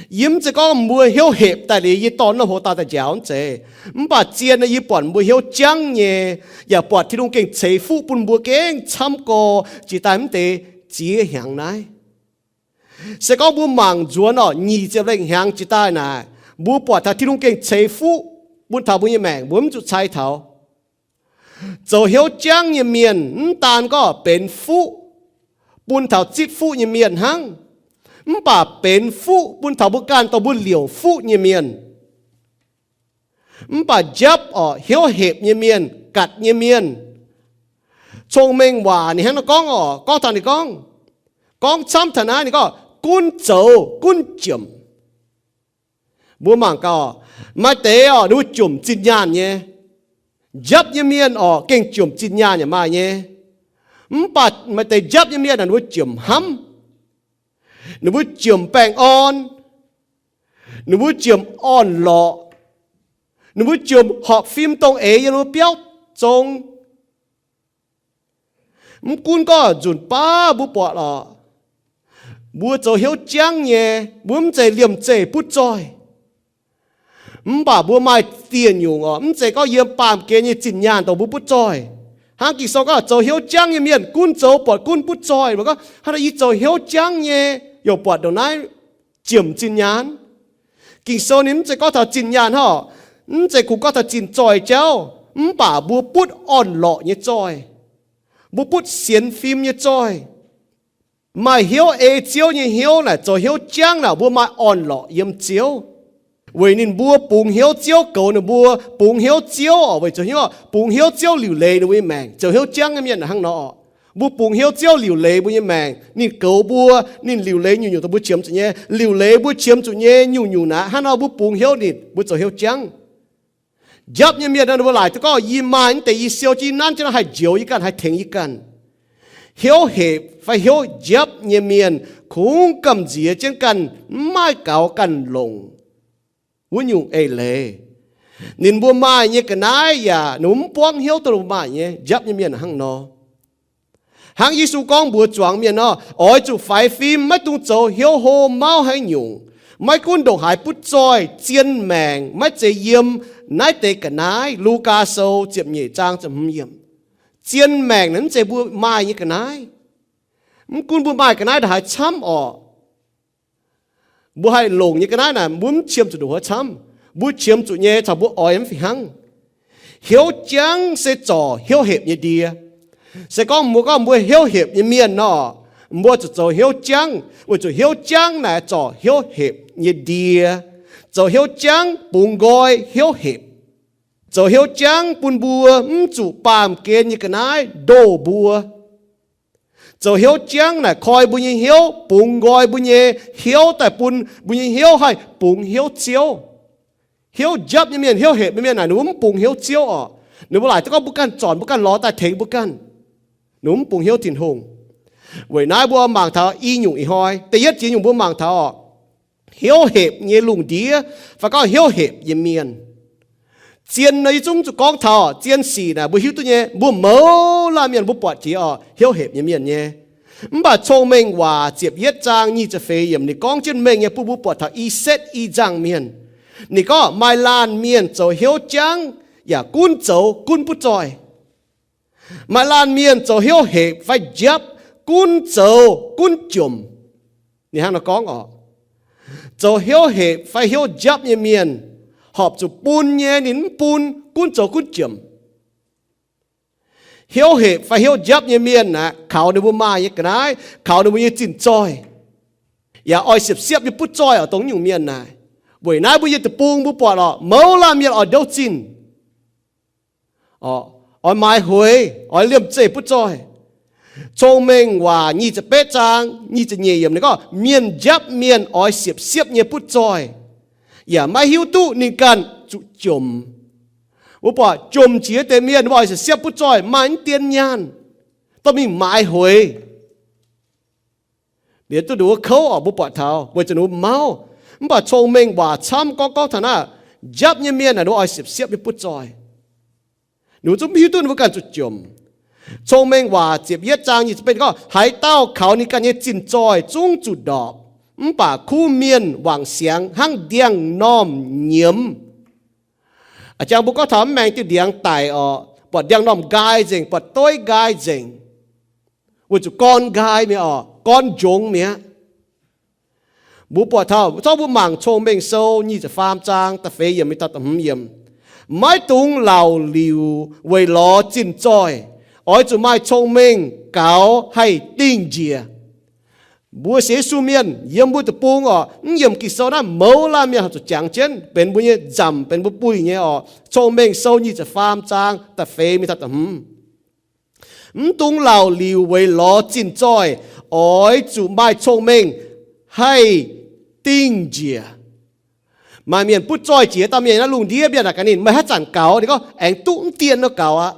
Yie mv zeiz gorngv mbuo hnyouv hepc daaih liuz yie dorh norm hoz daaih daaih njaaux, mv zeiz. Mv baac zien nor yie buatc mbuo hnyouv jangv nyei, yaac buatc Tin-Hungh gengh ceix fuqv bun mbuo gengh camv gorx jiex daaih mv deix ziex hnyangx naaiv. Se gorngv mbuo mangc nzuonx orqc, nyic ziepc lengh hnyangx jiex daaih naaic, mbuo buatc taux Tin-Hungh gengh ceix fuqv bun taux mbuo nyei maengc, mbuo mv zuqc cai taux. Zoux hnyouv jangv nyei mienh mv daan gorngv benx fuqv bun taux zipv fuqv nyei mienh hnangv, mv baac benx fuqv bun taux mbuo ganh dongh mbuo liouc fuqv nyei mienh. Mv baac njapv orqc, hnyouv hepc nyei mienh, gatc nyei mienh, cong-mengh waac ninh hnangv nor gorngv orqc, gorngv taux ninh gorngv, gorngv camv taux naaiv ninh gorngv, gunv zoux gunv jomc. Mbuo mangc gaax, maaih deix orqc ninh mbuo jomc zinh nyaanh nyei. Njapv nyei mienh orqc gengh jomc zinh nyaanh yaac maaih nyei. Mv baac maaih deix njapv nyei mienh aah, ninh mbuo jomc hnamv, ninh mbuo jomc baengh orn, Ninh mbuo ziemx orn-lorqc. Ninh mbuo ziemx horpc fim dongh eix yiem ninh mbuo biauv zong. Mv gunv gorngv nzunc baav mbuo buatc lorqc, mbuo zoux hnyouv jangv nyei, mbuo mv zeiz liemh zeih butv zoih. Mv baac mbuo maaih dieh nyungc oc, mv zeiz gorngv yiem baamh gen nyei zinh nyaanh dongh mbuo butv zoih. Hnangv Ging-Sou gorngv zoux hnyouv jangv nyei mienh gunv zoux buatc gunv butv zoih. Mbuo gorngv, hnangv naaiv yie zoux hnyouv jangv nyei, yaac buatc ndongc naaiv ziemx zinh nyaanh. Ging-Sou ninh mv zeiz gorngv taux zinh nyaanh hnangv, mv zeiz kungx gorngv taux zinh zoih jauv, mv baac mbuo butv orn-lorqc nyei zoih, mbuo butv sienx fim nyei zoih. Maaih hnyouv ei Ziouv nyei hnyouv naaic, zoux hnyouv jangv naaic, mbuo maaih orn-lorqc yiem Ziouv. Weic ninh mbuo bungx hnyouv Ziouv goux ninh mbuo, bungx hnyouv Ziouv oc, weic zoux hnyouv, bungx hnyouv Ziouv liuc leiz ninh mbuo nyei maengc. Zoux hnyouv jangv nyei mienh hnangv nor oc. Mbuo bungx hnyouv Ziouv liuc leiz mbuo nyei maengc, ninh goux mbuo, ninh liuc leiz nyungc-nyungc dongh mbuo qiemx zuqc nyei, liuc leiz mbuo qiemx zuqc nyei nyungc-nyungc naaic, hnangv nor mbuo bungx hnyouv ninh, mbuo zoux hnyouv jangv. Njapv nyei mienh nor, ninh mbuo laaic duqv gorngv, yie maaih naaiv deix, yie siou jienv naaiv jienv haih njoux yie ganh, haih tengx yie ganh. Hnyouv hepc fai hnyouv njapv nyei mienh kungx gamh nziex jienv ganh, mv maaih gaux ganh longc wuov nyungc eix leiz. Ninh mbuo maaih nyei ga'naaiv yaac ninh mbuo mv buangv hnyouv duqv ninh mbuo maaih nyei. Njapv nyei mienh hnangv nor. Hnangv Yesu gorngv mbuox zuangx mienh nor, oix zuqc faix fim, maiv dungx zoux hnyouv hlo mauv haaix nyungc. Maiv gunv ndongc haaix butv zoih, zien maengc maiv zeiz yiem naaiv deix ga'naaiv. Lugaa Sou ziepc nyeic zaang ziepc hmz yiemc. Zien maengc naaic mv zeiz mbuo maaih nyei ga'naaiv. Mv gunv mbuo maaih ga'naaiv ndongc haaix camv orqc, mbuo haih longc nyei ga'naaiv naaic, mbuo mv qiemx zuqc ndongc haaix camv. Mbuo qiemx zuqc nyei caux mbuo oix mv fih hnangv. Hnyouv jangv se zorc hnyouv hepc nyei ndie. Se gorngv mbuo gorngv mbuo hnyouv hepc nyei mienh nor, mbuo zuqc zoux hnyouv jangv, weic zuqc hnyouv jangv naaic zorc hnyouv hepc nyei ndie. Zoux hnyouv jangv bungx nqoi hnyouv hepc. Zoux hnyouv jangv bun mbuo mv zuqc baamh gen nyei ga'naaiv ndoh mbuo. Zoux hnyouv jangv naaic koi mbuo nyei hnyouv, bungx nqoi mbuo nyei hnyouv daaih bun mbuo nyei hnyouv haih bungx hnyouv Ziouv. Hnyouv njapv nyei mienh, hnyouv hepc nyei mienh naaic, ninh mbuo mv bungx hnyouv Ziouv orqc. Ninh mbuo laaic duqv gorngv mbuo ganh zornc, mbuo ganh lorz daaih tengx mbuo ganh. Ninh mbuo mv bungx hnyouv Tin-Hungh. Weic naaiv mbuo mangc taux i nyungc ih hnoi. Da'yietv jiex nyungc mbuo mangc taux orqc, hnyouv hepc nyei lungh ndiev, fai gorngv hnyouv hepc nyei mienh. Zien nor yie zungv zuqc gorngv taux zien sic naaic, mbuo hiuv duqv nyei, mbuo mouz laanh mienh mbuo buatc jiex orqc, hnyouv hepc nyei mienh nyei. Mv baac Cong-Mengh Waac ziepc yietv zaang nyic ziepc feix yiemc ninh gorngv jienv mengh nyei bun mbuo buatc taux i setv i nzangc mienh. Ninh gorngv maaih laanh mienh zoux hnyouv jangv yaac gunv zoux gunv butv zoih. Maaih laanh mienh zoux hnyouv hepc fai njapv gunv zoux gunv jomc. Ninh hnangv nor gorngv orqc, zoux hnyouv hepc fai hnyouv njapv nyei mienh horpc zuqc bun nyei ninh mv bun, gunv zoux gunv jomc. Hnyouv hepc fai hnyouv njapv nyei mienh aeqv, kaux ninh mbuo maaih nyei ga'naaiv, kaux ninh mbuo nyei zinh zoih, yaac oix siepv-siepv nyei butv zoih orqc, dongh nyungc mienh naaic. Weic naaiv mbuo yiem deic-bung mbuo buatc orqc, mouz laanh mienh oix ndouv zinh, oix maaiz hueix, oix liemh zeih butv zoih. Cong-Mengh Waac nyic ziepc betv zaang nyic ziepc nyeic yiemc ninh gorngv, mienh njapv mienh oix siepv-siepv nyei butv zoih, yaac maiv hiuv duqv ninh ganh zuqc jomc. Mbuo buatc jomc jiex deix mienh mbuo oix siepv-siepv butv zoih, maaih mv dien nyaanh, dorh mingh maaiz hueix. Liuz duqv ninh mbuo kouv orqc, mbuo buatc taux weic zuqc ninh mbuo mauv. Mv baac Cong-Mengh Waac camv gorngv gorngv taux naaiv, njapv nyei mienh naaic ninh mbuo oix siepv-siepv nyei butv zoih. Ninh mbuo zungv mv hiuv duqv ninh mbuo ganh zuqc jomc. Cong-Mengh Waac ziepc yietv zaang nyic ziepc betv gorngv, haaix dauh kaux ninh ganh nyei zinh zoih zungv zuqc ndorpc, mv baac kuv mienh wangc siangx hnangv ndiangx-normh nyiemz. A'jangx mbuo gorngv taux mv maengx diuh ndiangx daic orqc, buatc ndiangx-normh nqaai nzengc, buatc doiv nqaai nzengc, weic zuqc gorn nqaai mi'aqv orqc, gorn njongx mi'aqv. Mbuo buatc taux, zorqv mbuo mangc Cong-Mengh Sou nyic ziepc faam zaang da'feix yiemc mingh taux da'hmz yiemc. Maiv dungx laauc liuc weic lorz zinh zoih. Oix zuqc maaih cong-mengh gaux haih dingh njiec. Mbuo sienx Yesu mienh yiem mbuo deic-bung orqc, mv yiemc Ging-Sou naaiv mouz laanh mienh haih zuqc jangx jienv benx mbuo nyei nzamc, benx mbuo buih nyei orqc. Cong-Mengh Sou nyic ziepc faam zaang da'feix mingh taux da'hmz. Mv dungx laauc liuc weic lorz zinh zoih. Oix zuqc maaih cong-mengh haih dingh njiec. Maaih mienh butv zoih jiex dauh mienh naaiv lungh ndiev, mienh naaic gaax ninh, meih haaix zanc gaux? Ninh gorngv, aengx duqv mv dien nor gaux aqv.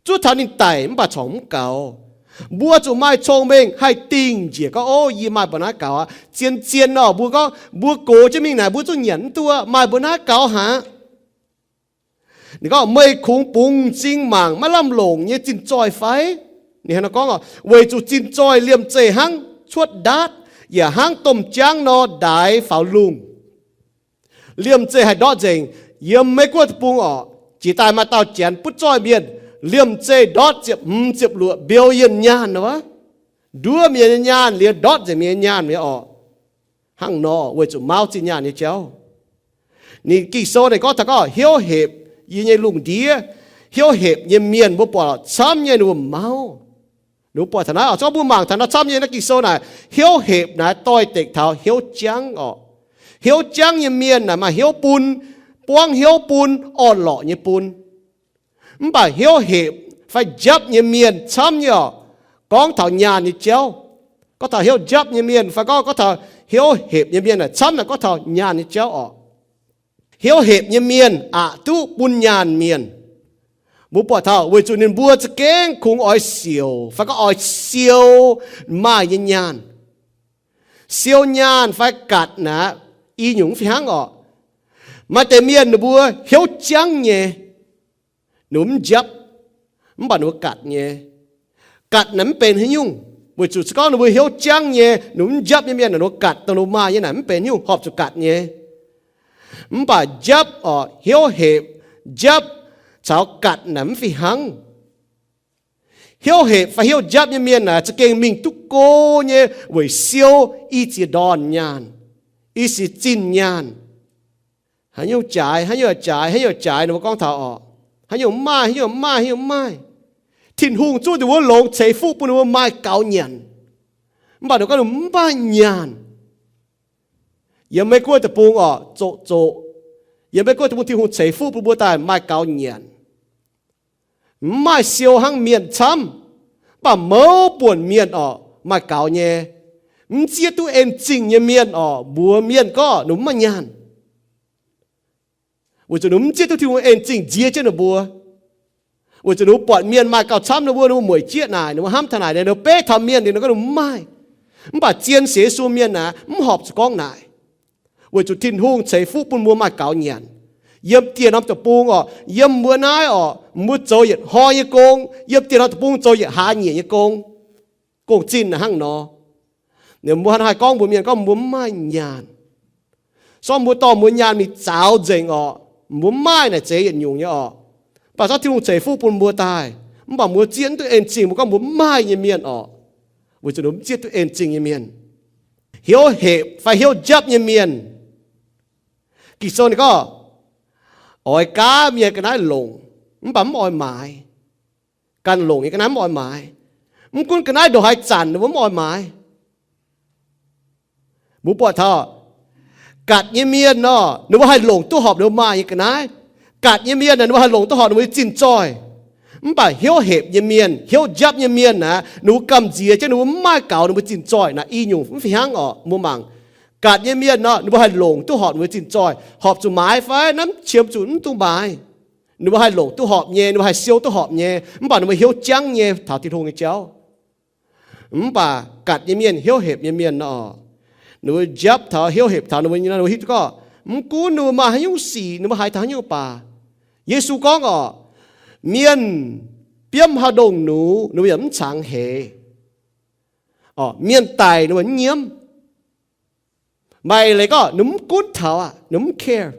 Zuov taux ninh daic mv baac corc mv gaux. Mbuo zuqc maaih cong-mengh haih dingh njiec gorngv, ov, yie maaih mbuo naaiv gaux aqv. Zien-zien nor, mbuo gorngv mbuo gox jienv mingh naaic mbuo zungv nyanc mv duqv, maaih mbuo naaiv gaux haic. Ninh gorngv, meih kungx bungx m'zing mangc maiv lamh longc nyei zinh zoih fai? Ninh hnangv nor gorngv, weic zuqc zinh zoih liemh zeih hnangv cuotv ndaatv, yaac hnangv domh jaangv nor ndaix faaux lungh. Liemh zeih haih ndortv nzengc. Yiem Meiv Guoqv deic-bung orqc, jiex daaih maaih dauh janx butv zoih mienh, liemh zeih ndortv ziepc hmz ziepc luoqc mbiou yienh nyaanh nor, nduov mienh nyei nyaanh liuz ndortv nzengc mienh nyei nyaanh mi'aqv orqc. Hnangv nor weic zuqc mauv zinh nyaanh nyei jauv. Ninh Ging-Sou naaic gorngv taux gorngv heuv hepc yie nyei lungh ndiev, heuv hepc nyei mienh mbuo buatc camv nyei ninh mbuo mauv. Ninh mbuo buatc taux naaiv oc, gorngv mbuo mangc taux naaiv camv nyei naaiv Ging-Sou naaic, heuv hepc naaiv doix-dekc taux heuv jangv orqc. Heuv jangv nyei mienh naaic maaih heuv bun, buangv heuv bun, orn-lorqc nyei bun. Mv baac heuv hepc fai njapv nyei mienh camv nyei orqc, gorngv taux nyaanh nyei jauv. Gorngv taux heuv njapv nyei mienh fai gorngv, gorngv taux heuv hepc nyei mienh naaic camv naaic gorngv taux nyaanh nyei jauv orqc. Heuv hepc nyei mienh aqc duqv bun nyaanh mienh. Mbuo buatc taux weic zuqc ninh mbuo za'gengh kungx oix siouc fai gorngv oix siou maaih nyei nyaanh. Siou nyaanh fai gatc naaic i nyungc mv fih hnangv orqc. Maaih deix mienh ninh mbuo heuv jangv nyei, ninh mbuo mv njapv, mv baac ninh mbuo gatc nyei. Gatc naaic mv benx haaix nyungc, weic zuqc se gorngv ninh mbuo heuv jangv nyei, ninh mbuo mv njapv nyei mienh naaic, ninh mbuo gatc dongh ninh mbuo maaih nyei naaic mv benx haaix nyungc, horpc zuqc gatc nyei. Mv baac njapv orqc, heuv hepc, njapv caux gatc naaic mv fih hnangv. Heuv hepc fai heuv njapv nyei mienh naaic za'gengh mingh duqv go nyei weic siou i ziex ndorn nyaanh, i ziex zinh nyaanh. Haaix nyungc jaaix, haaix nyungc jaaix, haaix nyungc jaaix, ninh mbuo gorngv taux orqc, haaix nyungc maaih, haaix nyungc maaih, haaix nyungc maaih. Tin-Hungh zungv dongh wuov longx ceix fuqv bun ninh mbuo maaih gaux nyanc. Mv baac ninh gorngv ninh mv maaih nyaanh. Yiem Meiv Guoqv deic-bung orqc, zoqc zoqc. Yiem Meiv Guoqv deic-bung Tin-Hungh ceix fuqv bun mbuo daaih maaih gaux nyanc. Mv maaih siou hnangv mienh camv, mv baac mouz buonc mienh orqc maaih gaux nyei. Mv zieqv duqv en zingh nyei mienh orqc, mbuox mienh gorngv ninh mv maaih nyaanh. Weic zuqc ninh mv zieqv duqv Tin-Hungh en zingh nziex jienv ninh mbuo. Weic zuqc ninh mbuo buatc mienh maaih gauh camv ninh mbuo, ninh mbuo mueic jieqv naaic, ninh mbuo hnamv taux naaic, ninh mbuo beiv taux mienh, ninh gorngv ninh mv maaih. Mv baac zien sienx Yesu mienh naaic mv horpc zuqc gorngv naaic. Weic zuqc Tin-Hungh ceix fuqv bun mbuo maaih gaux nyanc. Yiem dieh norm deic-bung orqc, yiem mbuo naaiv orqc, mbuo zoux yietc hnoi nyei gong, yiem dieh norm deic-bung zoux yietc hlaax nyieqc nyei gong. Gong-zinh hnangv nor. Ninh mbuo hnangv haih gorngv mbuox mienh gorngv mbuo mv maaih nyaanh. Sortv mbuo dorh mbuo nyaanh mingh zaux nzengc orqc, mbuo mv maaih naaic zeiz yietc nyungc nyei orqc. Mv baac sortv Tin-Hungh ceix fuqv bun mbuo daaih, mv baac mbuo zieqv mv duqv en zingh mbuo gorngv mbuo mv maaih nyei mienh orqc. Weic zuqc ninh mv zieqv duqv en zingh nyei mienh. Hnyouv hepc fai hnyouv njapv nyei mienh, Ging-Sou ninh gorngv, oix gaav mienh ga'naaiv longc, mv baac mv oix maaiz. Ganh longc nyei ga'naaiv mv oix maaiz. Mv gunv ga'naaiv ndongc haaix zanc ninh mbuo mv oix maaiz. Mbuo buatc taux, gatc nyei mienh nor, ninh mbuo haih longc duqv horpc ninh mbuo maaih nyei ga'naaiv. Gatc nyei mienh aah, ninh mbuo haih longc duqv horpc ninh mbuo nyei zinh zoih. Mv baac hnyouv hepc nyei mienh, hnyouv njapv nyei mienh aah, ninh mbuo gamh nziex jienv ninh mbuo mv maaih gaux ninh mbuo zinh zoih naaic i nyungc mv fih hnangv orqc. Mbuo mangc, gatc nyei mienh nor, ninh mbuo haih longc duqv horpc ninh mbuo zinh zoih, horpc zuqc maaiz fai naaiv qiemx zuqc mv dungx maaiz. Ninh mbuo haih longc duqv horpc nyei, ninh mbuo haih siou duqv horpc nyei, mv baac ninh mbuo hnyouv jangv nyei taux Tin-Hungh nyei jauv. Mv baac gatc nyei mienh, hnyouv hepc nyei mienh nor, ninh mbuo njapv taux, hnyouv hepc taux ninh mbuo nyei nor, ninh mbuo hiuv duqv gorngv, mv gunv ninh mbuo maaih haaix nyungc sic, ninh mbuo haiz taux haaix nyungc baac, Yesu gorngv orqc, mienh biomv haaix ndongh nux, ninh mbuo yaac mv cangx heix. Orqc, mienh daic ninh mbuo mv nyiemv. Maaih leiz gorngv ninh mv gunv taux aqv, ninh mv care.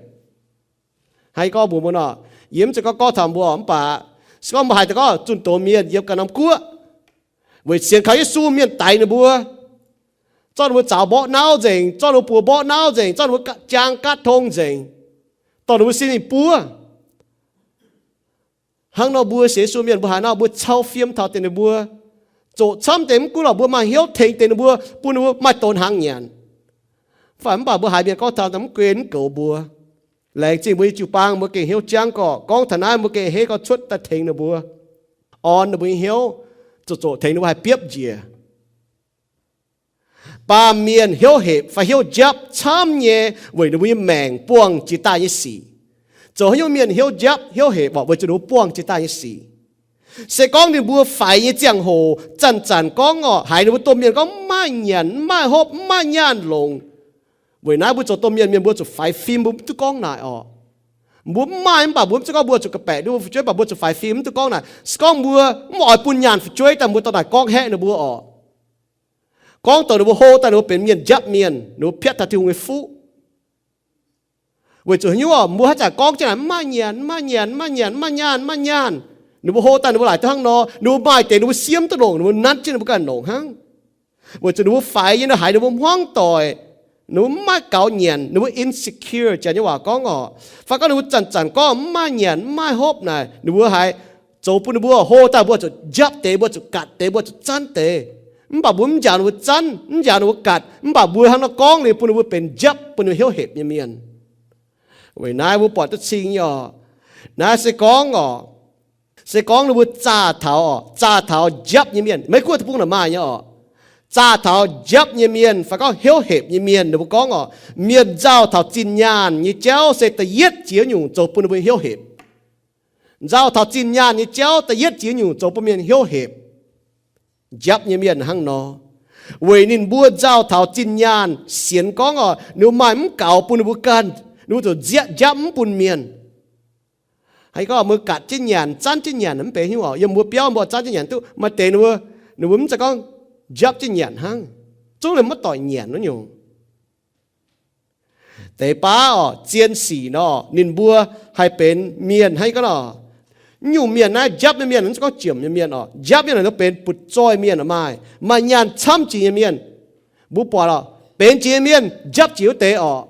Haaix gorngv mbuox mbuo nor, yie mv zeiz gorngv gorngv taux mbuo mv baac, se gorngv mbuo haiz taux gorngv zunh doz mienh yiem ganh norm guoqv, weic sienx kaux Yesu mienh daix ninh mbuo, zorqv ninh mbuo zaux mborqv nauv nzengc, zorqv ninh mbuo buoz mborqv nauv nzengc, zorqv ninh mbuo jaang gaatv tong nzengc, dorh ninh mbuo sin mingh buov. Hnangv nor mbuo sienx Yesu mienh mbuo haiz nor mbuo cau fiem taux deix ninh mbuo, zoqc camv deix mv gunv lorqc mbuo maaih hnyouv tengx deix ninh mbuo, bun ninh mbuo maaih donx hnaangx nyanc. Mv baac, mv baac mbuo haiz mienh gorngv taux mv gunv ninh mv goux mbuo. Laengz zingh mbuo nyei jiu-baang, mbuo gengh hnyouv jangv gorqv, gorngv taux naaiv mbuo gengh henv gorngv cuotv daaih tengx ninh mbuo, orn ninh mbuo nyei hnyouv, zoqc zoqc tengx ninh mbuo haih biopv njiec. Baamh mienh hnyouv hepc fai hnyouv njapv camv nyei weic ninh mbuo nyei maengc buangh jiex daaih nyei sic. Zoux haaix nyungc mienh hnyouv njapv hnyouv hepc orqc? Weic zuqc ninh mbuo buangh jiex daaih nyei sic. Se gorngv ninh mbuo faix nyei ziangh hoc zanc-zanc gorngv orqc, haiz ninh mbuo domh mienh gorngv mv maaih nyanc, mv maaih hopv, mv maaih nyaanh longc. Weic naaiv mbuo zoux domh mienh, mienh mbuo zuqc faix fim, mbuo mv duqv gorngv naaic orqc. Mbuo mv maaih mv baac mbuo mv zeiz gorngv mbuo zuqc ga'baeqc ninh mbuo fu'jueiv, mv baac mbuo zuqc faix fim mv duqv gorngv naaic. Se gorngv mbuo mv oix bun nyaanh fu'jueiv daaih, mbuo dorh naaic gorngv haeqv ninh mbuo orqc. Gorngv dongh ninh mbuo hlo daaih ninh mbuo benx mienh njapv mienh, ninh mbuo piatv taux Tin-Hungh nyei fuqv. Weic zuqc haaix nyungc orqc, mbuo haaix zanc gorngv jienv naaic mv maaih nyanc, mv maaih nyanc, mv maaih nyanc, mv maaih nyanc, mv maaih nyaanh, ninh mbuo hlo daaih ninh mbuo laaic duqv hnangv nor, ninh mbuo maaih deix ninh mbuo siev mv duqv longc, ninh mbuo nanv jienv ninh mbuo ganh longc hnangv. Weic zuqc ninh mbuo faix nyei, ninh haiz ninh mbuo hmuangv doic, ninh mbuo mv maaih gaux nyanc, ninh mbuo insecure, janx nyei waac gorngv orqc. Fai gorngv ninh mbuo zanc-zanc gorngv mv maaih nyanc, mv maaih hopv naaic, ninh mbuo haiz zoux bun ninh mbuo hlo daaih mbuo zuqc njapv deix, mbuo zuqc gatc deix, mbuo zuqc zanv deix. Mv baac mbuo mv njaaux ninh mbuo zanv, mv njaaux ninh mbuo gatc, mv baac mbuo hnangv nor gorngv liuz bun ninh mbuo benx njapv, bun ninh mbuo hnyouv hepc nyei mienh. Weic naaiv mbuo buatc duqv cing nyei orqc. Naaiv se gorngv orqc, se gorngv ninh mbuo zaah taux orqc, zaah taux njapv nyei mienh, Meiv Guoqv deic-bung naaic maaih nyei orqc. Zaah taux njapv nyei mienh fai gorngv hnyouv hepc nyei mienh, ninh mbuo gorngv orqc, mienh nzauh taux zinh nyaanh nyei jauv se da'yietv ziex nyungc zoux bun ninh mbuo hnyouv hepc. Nzauh taux zinh nyaanh nyei jauv da'yietv ziex nyungc zoux bun mienh hnyouv hepc. Njapv nyei mienh hnangv nor, weic ninh mbuo nzauh taux zinh nyaanh sienx gorngv orqc, ninh mbuo maaih mv gaux bun ninh mbuo ganh, ninh mbuo zuqc nziaeqv njapv mv bun mienh. Haaix gorngv mbuo gatc jienv nyanc, zanv jienv nyanc mv benx hnyouv orqc. Yiem mbuo biauv mbuo zanv jienv nyanc duqv, maaih deix ninh mbuo, ninh mbuo mv zeiz gorngv njapv jienv nyanc hnangv, zungv ninh mv doic nyanc wuov nyungc. Deix baav orqc, zien sic nor, ninh mbuo haih benx mienh hnangv gorngv nor. Nyungc mienh naaiv njapv nyei mienh, mv zeiz gorngv jiemc nyei mienh orqc. Njapv nyei naaic nor benx butv-zoih mienh orqc, maaih, maaih nyaanh camv jiex nyei mienh. Mbuo buatc orqc, benx jiex nyei mienh njapv jiex wuov deix orqc.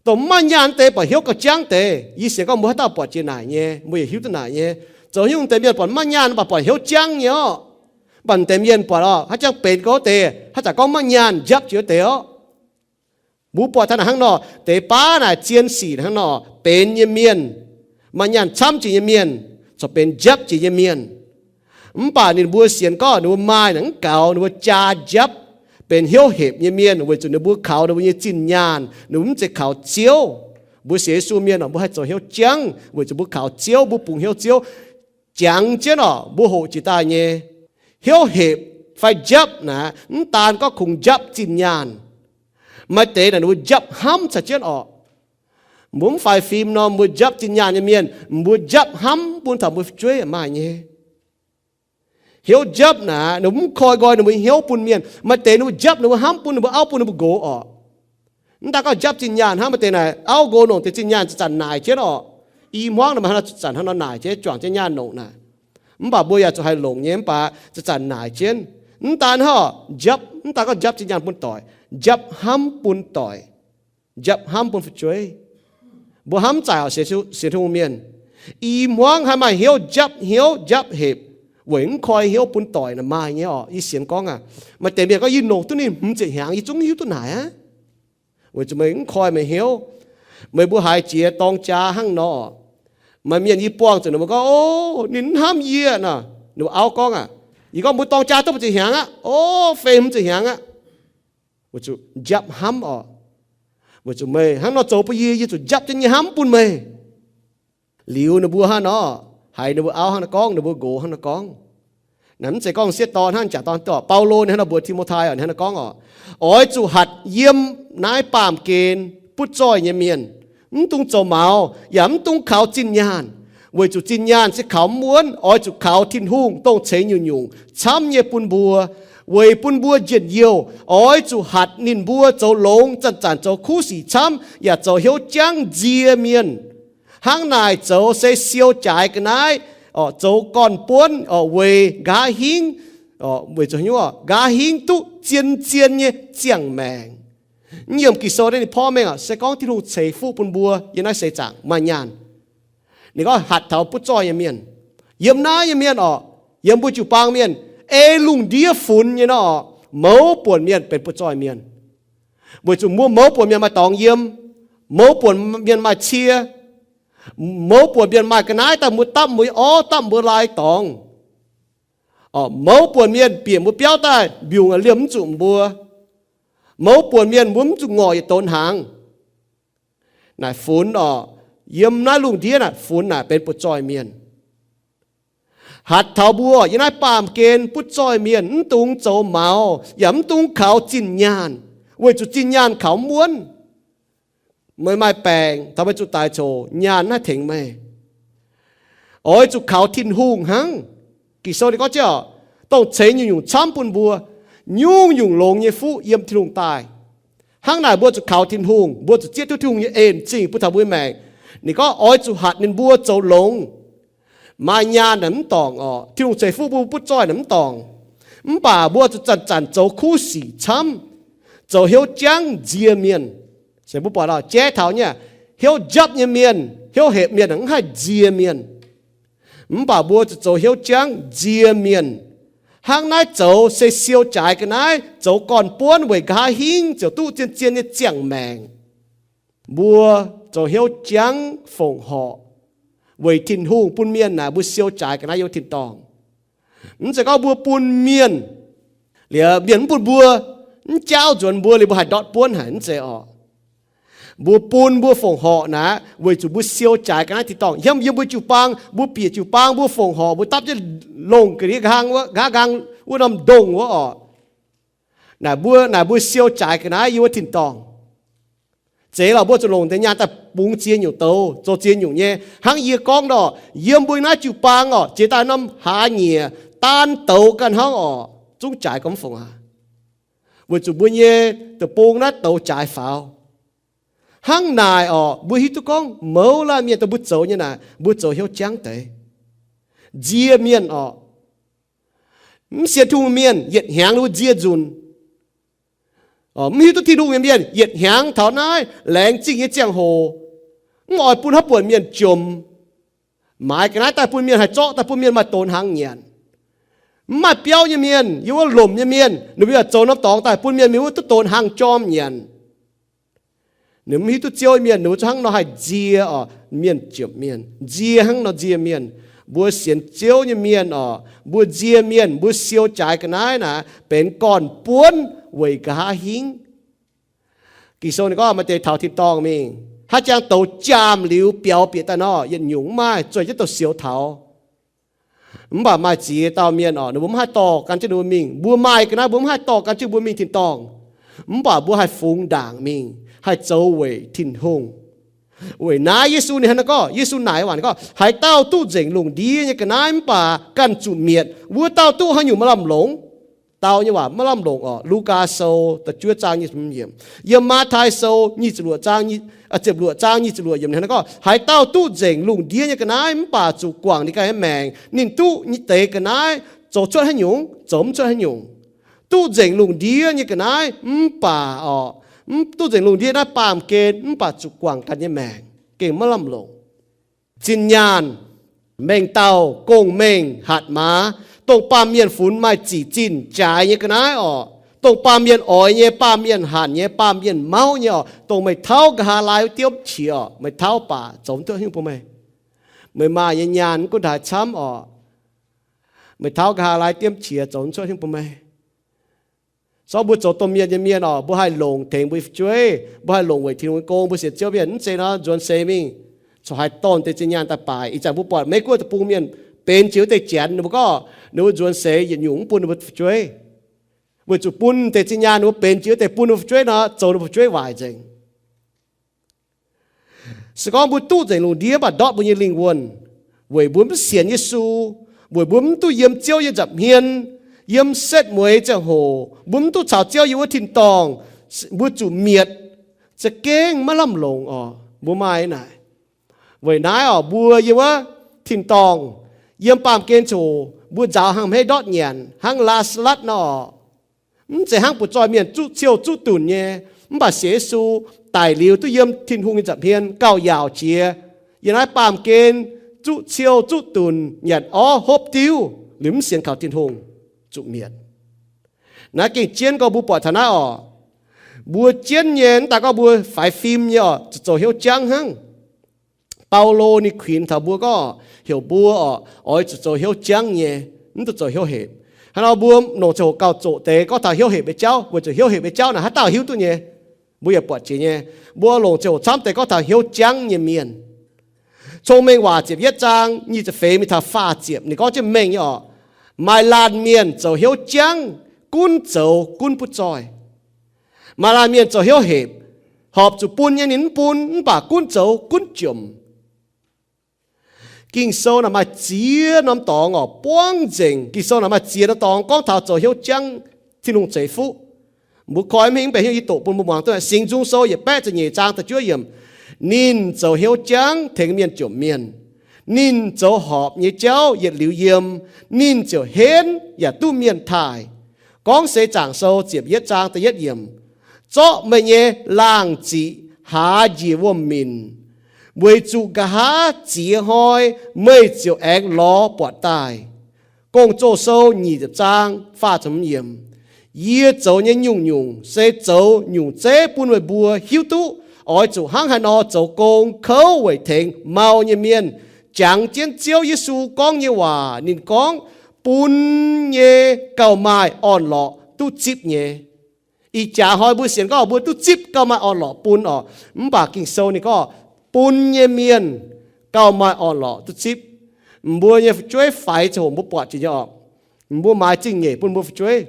Dongh mv maaih nyaanh wuov deix buatc hnyouv gauh jangv deix. Yie sienx gorngv mbuo haaix dauh buatc jiex naaic nyei, mbuo yietc hiuv duqv naaic nyei. Zoux nyungc deix mienh buatc mv maaih nyaanh mv baac buatc hnyouv jangv nyei orqc. Mv baac deix mienh buatc orqc, haaix jangx benx gau wuov deix, haaix zanc gorngv maaih nyaanh njapv jiex wuov deix orqc. Mbuo buatc taux naaic hnangv nor, deix baav naaic zien sic hnangv nor, benx nyei mienh, maaih nyaanh camv jiex nyei mienh, corc benx njapv jiex nyei mienh. Mv baac ninh mbuo sienx gorngv ninh mbuo maaih naaic mv gaux, ninh mbuo jaa njapv, benx hnyouv hepc nyei mienh, weic zuqc ninh mbuo kaux ninh mbuo nyei zinh nyaanh, ninh mbuo mv zeiz kaux Ziouv. Mbuo sienx Yesu mienh orqc, mbuo haih zoux hnyouv jangv weic zuqc mbuo kaux Ziouv, mbuo bungx hnyouv Ziouv. Jangx jienv orqc, mbuo hoqc jiex daaih nyei. Hnyouv hepc fai njapv naaic, mv daan gorngv kungx njapv zinh nyaanh. Maaih deix naaic ninh mbuo njapv hnamv caux jienv orqc. Mbuo mv faix fim nor, mbuo njapv zinh nyaanh nyei mienh, mbuo njapv hnamv bun taux mbuo fu'jueiv maaih nyei. Hnyouv njapv naaic, ninh mbuo mv koi nqoi ninh mbuo hnyouv bun mienh. Maaih deix ninh mbuo njapv ninh mbuo hnamv bun ninh mbuo auv bun ninh mbuo nqox orqc. Mv daan gorngv njapv zinh nyaanh hnangv, maaih deix naaic auv nqox longc deix zinh nyaanh zanc-zanc naaic jienv orqc. I hmuangv naaic maaih hnangv zanc-zanc hnangv nor naaic jienv, juangc jienv nyaanh longc naaic. Mv baac mbuo yaac zuqc haih longc nyei, mv baac zanc-zanc naaic jienv. Mv daan hnangv orqc, njapv, mv daan gorngv njapv zinh nyaanh bun doic, njapv hnamv bun doic, njapv hnamv bun fu'jueiv. Mbuo hnamv zaaic orqc, sienx Tin-Hungh mienh, i hmuangv haih maaih hnyouv njapv hnyouv njapv hepc, weic mv koi hnyouv bun doic naaic maaih nyei orqc. Yie sienx gorngv aac, maaih deix mienh gorngv yie longc duqv ninh hmz ziepc hnyangx, yie zungv hiuv duqv naaic aqv. Weic zuqc meih mv koi meih hnyouv. Meih mbuo haiz jiex dorng jaa hnangv nor, maaih mienh yie buangh zuqc ninh mbuo gorngv, o, ninh mv hnamv yie nor. Ninh mbuo auv gorngv aac, yie gorngv mbuo dorng jaa duqv hmz ziepc hnyangx aqv, o, feix hmz ziepc hnyangx aqv. Weic zuqc njapv hnamv orqc. Weic zuqc meih hnangv nor zoux bun yie, yie zuqc njapv jienv nyei hnamv bun meih. Liuz ninh mbuo hnangv nor, haiz ninh mbuo auv hnangv nor gorngv, ninh mbuo nqox hnangv nor gorngv. Naaiv mv zeiz gorngv sieqv dorn hnangv, jaax dorn dorh. Baulo ninh hnangv nor mbuox Ti^mo^tai, ninh hnangv nor gorngv orqc, oix zuqc hatc yiem naaiv baamh gen butv zoih nyei mienh, mv dungx zoux maux, yaac mv dungx kaux zinh nyaanh, weic zuqc zinh nyaanh se kaux mv wuonv. Oix zuqc kaux Tin-Hungh, dongh ceix nyungc-nyungc camv nyei bun mbuo, weic bun mbuo njien-youh. Oix zuqc hatc ninh mbuo zoux longx, zanc-zanc zoux kuv sic camv, yaac zoux hnyouv jangv nzie mienh. Hnangv naaic zoux se siou jaaix ga'naaiv, zoux gorn-buonv weic nqa'haav hingv, weic zuqc hnyouv nqa'haav hingv duqv zien-zien nyei ziangh maengc. Yiem Ging-Sou naaiv ninh porv mengh se gorngv Tin-Hungh ceix fuqv bun mbuo yiem naaiv seix zaangc maaih nyaanh. Ninh gorngv hatc taux butv zoih nyei mienh, yiem naaiv nyei mienh orqc, yiem mbuo jiu-baang mienh, ei lungh ndiev funx nyei nor orqc, mouz buonc mienh benx butv zoih mienh. Weic zuqc mbuo mouz buonc mienh maaih dorngx yiem, mouz buonc mienh maaih cie, mouz buonc mienh maaih ga'naaiv daaih mbuo dapv mbuo orv, dapv mbuo lai dorngx. Mouz buonc mienh bieqc mbuo biauv daaih mbiungc liemh mv zuqc mbuo. Mouz buonc mienh mbuo mv zuqc ngorc yietc donx hnaangx. Naaic funx orqc, yiem naaiv lungh ndiev naaic funx naaic benx butv zoih mienh. Hatc taux mbuo yiem naaiv baamh gen butv zoih mienh mv dungx zoux maux yaac mv dungx kaux zinh nyaanh, weic zuqc zinh nyaanh kaux mv wuonv. Meih maaih baengc taux meih zuqc daic coc, nyaanh mv haih tengx meih. Oix zuqc kaux Tin-Hungh hnangv. Ging-Sou ninh gorngv jienv, dongh ceix nyungc-nyungc camv bun mbuo, nyungc-nyungc longx nyei fuqv yiem Tin-Hungh daaih. Hnangv naaic mbuo zuqc kaux Tin-Hungh, mbuo zuqc zieqv duqv Tin-Hungh nyei en zingh bun taux mbuo nyei maengc. Ninh gorngv oix zuqc hatc ninh mbuo zoux longx. Maaih nyaanh naaic mv dorngc orqc, Tin-Hungh ceix fuqv bun mbuo butv zoih naaic mv dorngc. Mv baac mbuo zuqc zanc-zanc zoux kuv sic camv, zoux hnyouv jangv nzie mienh. Se mbuo buatc jaiv taux nyei, hnyouv njapv nyei mienh, hnyouv hepc mienh mv haih nzie mienh. Mv baac mbuo zuqc zoux hnyouv jangv nzie mienh. Hnangv naaiv zoux se siou jaaix ga'naaiv, zoux gorn-buonv weic nqa'haav hingv ziouc duqv zien-zien nyei ziangh maengc. Mbuo zoux hnyouv jangv fongc horc weic Tin-Hungh bun mienh naaic mbuo siou jaaix ga'naaiv yiem wuov tin-dorngh. Mv zeiz gorngv mbuo bun mienh, liuz mienh mv bun mbuo, mv jaauv nzuonx mbuo liuz mbuo haih ndortv buonv haic, mv zeiz orqc. Mbuo bun mbuo fongc horc naaic weic zuqc mbuo siou jaaix ga'naaiv tin-dorngh. Hnamv yiem mbuo jiu-baang, mbuo bieqc jiu-baang, mbuo fongc horc, mbuo dapv jienv longh ga'ndiev nqa'haav, nqa'haav nqaang wuov norm ndongh wuov orqc. Naaic mbuo, naaic mbuo siou jaaix ga'naaiv yiem wuov tin-dorngh. Zeiz lorqc, mbuo zuqc longc deix nyaanh daaih bungx ziex nyungc douz, zoux ziex nyungc nyei. Hnangv yie gorngv nor, yiem mbuo naaiv jiu-baang orqc, jiex daaih norm hlaax nyieqc daan douz ganh hnangv orqc, zungv jaaix gau mv fongc aqv. Weic zuqc mbuo nyei deic-bung naaiv douz jaaix faaux. Hnangv naaic orqc, mbuo hiuv duqv gorngv mouz laanh mienh dongh mbuo zoux nyei naaic, mbuo zoux hnyouv jangv deix, nzie mienh orqc. Mv sienx Tin-Hungh mienh yietc hnyangx ninh mbuo nzie nzunc. Mv hiuv duqv Tin-Hungh nyei mienh yietc hnyangx taux naaiv laengz zingh nyei ziangh hoc, mv oix bun haaix buonc mienh jomc. Maaiz ga'naaiv daaih bun mienh haih zorqv daaih bun mienh maaih donx hnaangx nyanc. Mv maaih biauv nyei mienh, yiem wuov lomc nyei mienh, ninh mbuo yaac zoux norm dorngx daaih bun mienh mingh wuov duqv donx hnaangx jorm nyanc. Ninh mv hiuv duqv Ziouv nyei mienh ninh mbuo zungv hnangv nor haih nzie orqc, mienh jomc mienh, nzie hnangv nor nzie mienh. Mbuo sienx Ziouv nyei mienh orqc, mbuo nzie mienh, mbuo siou jaaix ga'naaiv naaic benx gorn-buonv weic nqa'haav hingv. Ging-Sou ninh gorngv maaih deix taux tin-dorngh mingh, haaix jangx douz jaamh liuz biaux bieqc daaih nor, yietc nyungc mv maaih, zueih jienv douz-sioux taux. Mv baac maaih ziex dauh mienh orqc, ninh mbuo mv haih dorh gan jienv ninh mbuo mingh. Mbuo maaih ga'naaiv mbuo mv haih dorh gan jienv mbuo mingh tin-dorngh. Mv baac mbuo haih fungx ndaangc mingh, haih zoux weic Tin-Hungh. Weic naaiv Yesu ninh hnangv naaiv gorngv, Yesu naaic waac ninh gorngv, haaix dauh duqv nzengc lungh ndiev nyei ga'naaiv mv baac ganh zuqc mietc, wuov dauh duqv haaix nyungc maaih lamh longc? Dau nyei waac maiv lamh longc orqc. Lugaa Sou da'juov zaang nyic ziepc hmz yiemc. Yiem Matv^tai Sou nyic ziepc luoqc zaang, ziepc luoqc zaang nyic ziepc luoqc yiemc hnangv naaiv gorngv, haaix dauh duqv nzengc lungh ndiev nyei ga'naaiv mv baac zuqc guangc ninh ganh nyei maengc, ninh duqv nyei deix ga'naaiv zoux cuotv haaix nyungc, zoux mv cuotv haaix nyungc. Duqv nzengc lungh ndiev nyei ga'naaiv mv baac orqc, duqv nzengc lungh ndiev naaiv baamh gen mv baac zuqc guangc ganh nyei maengc, gengh maiv lamh longc. Zinh nyaanh, mengh dauh, gong-mengh, hatc maaz, dongh baamh mienh funx maaih zic zinh jaaix nyei ga'naaiv orqc, dongh baamh mienh oix nyei, baamh mienh hanc nyei, baamh mienh mauv nyei orqc, dongh meih tauv nqa'haav laai wuov diemv qiex orqc, meih tauv baac zoux mv cuotv haaix nyungc bun meih. Meih maaih nyei nyaanh mv gunv haaix camv orqc, meih tauv nqa'haav laai diemv qiex zoux mv cuotv haaix nyungc bun meih. Sorng mbuo zoux domh mienh nyei mienh orqc, mbuo haih longc tengx mbuo nyei fu'jueiv, mbuo haih longc weic Tin-Hungh nyei gong, mbuo sienx Ziouv mienh mv zeiz nor nzuonx seix mingh, corc haih dorh deix zinh nyaanh daaih baaic. Ih zanc mbuo buatc Meiv-Guoqv deic-bung mienh benx jiex wuov deix janx, ninh mbuo gorngv ninh mbuo nzuonx seix yietc nyungc mv bun ninh mbuo fu'jueiv, weic zuqc bun deix zinh nyaanh ninh mbuo benx jiex wuov deix bun ninh mbuo fu'jueiv nor, zoux ninh mbuo fu'jueiv waaic nzengc. Se gorngv mbuo duqv nzengc lungh ndiev mv baac ndortv mbuo nyei lingh wuonh, weic mbuo mv sienx Yesu, weic mbuo mv duqv yiem Ziouv nyei nza'hmien, yiem setv mueiz ziangh hoc mbuo mv duqv caux Ziouv yiem wuov tin-dorngh, mbuo zuqc mietc, za'gengh maiv lamh longc orqc. Mbuo maaih naaic. Weic naaiv orqc, mbuo yiem wuov tin-dorngh, yiem baamh gen ziangh hoc mbuo nzaaux hnangv hmeiv ndortv nyanc hnangv Laa^saa^latv nor orqc. Mv zeiz hnangv buoz-zoih mienh zuqv ciou zuqv dunc nyei, mv baac sienx Yesu daic liuz duqv yiem Tin-Hungh nyei nza'hmien gauh yaauc jiex. Yiem naaiv baamh gen zuqv ciou zuqv dunc nyanc orv hopv diuv liuz mv sienx kaux Tin-Hungh, zuqc mietc. Naaiv gengh jienv gorngv mbuo buatc taux naaiv orqc, mbuo jienv nyei mv daaih gorngv mbuo faix fim nyei orqc, zuqc zoux hnyouv jangv hnangv. Baulo ninh kuinx taux mbuo gorngv heuc mbuo orqc, oix zuqc zoux hnyouv jangv nyei, mv duqv zoux hnyouv hepc. Hnangv nor mbuo longc ziangh hoc gauh zoqc deix gorngv taux hnyouv hepc nyei jauv, weic zuqc hnyouv hepc nyei jauv naaic haaix dauh hiuv duqv nyei? Mbuo yaac buatc jiex nyei. Mbuo longc ziangh hoc camv deix gorngv taux hnyouv jangv nyei mienh. Cong-Mengh Waac ziepc yietv zaang nyic ziepc feix mingh taux faah ziepc, ninh gorngv jienv mengh nyei orqc. Maaih laanh mienh zoux hnyouv jangv, gunv zoux gunv butv zoih. Maaih laanh mienh zoux hnyouv hepc, horpc zuqc bun nyei ninh mv bun, mv baac gunv zoux gunv jomc. Ging-Sou naaic maaih ziex norm dorngx orqc, buangv nzengc. Ging-Sou naaic maaih ziex norm dorngx gorngv taux zoux hnyouv jangv Tin-Hungh ceix fuqv. Mbuo koi mv hingh, mv baac hnyouv yie doqc bun mbuo muangx duqv. Singx Nzung Sou yietc baeqv ziepc nyeic zaang da'juov yiemc, ninh zoux hnyouv jangv tengx mienh jomc mienh. Ninh zoux horpc nyei jauv yietc liuz yiem, ninh ziouc henv yaac duqv mienh taaih. Gorngv Seix Zaangc Sou ziepc yietv zaang da'yietv yiemc, zorqv meih nyei laangh ziqc haaz njiec wuom-minc, weic zuqc nqa'haav ziex hnoi meih ziouc aengx lorz buatc daaih. Gong-Zoh Sou nyic ziepc zaang faah ziepc hmz yiemc, yie zoux nyei nyungc-nyungc se zoux nyungc zeiv bun meih mbuo hiuv duqv oix zuqc hnangv haaix nor zoux gong kouv weic tengx mau nyei mienh. Jangx jienv Ziouv Yesu gorngv nyei waac, ninh gorngv, bun nyei gauh maaih orn-lorqc duqv zipv nyei. Ih jaax hnoi mbuo sienx gorngv mbuo duqv zipv gauh maaih orn-lorqc bun orqc. Mv baac Ging-Sou ninh gorngv bun nyei mienh gauh maaih orn-lorqc duqv zipv. Mbuo nyei fu'jueiv faix ziangh hoc mbuo buatc jiex nyei orqc. Mbuo maaiz zingh nyeic bun mbuo fu'jueiv.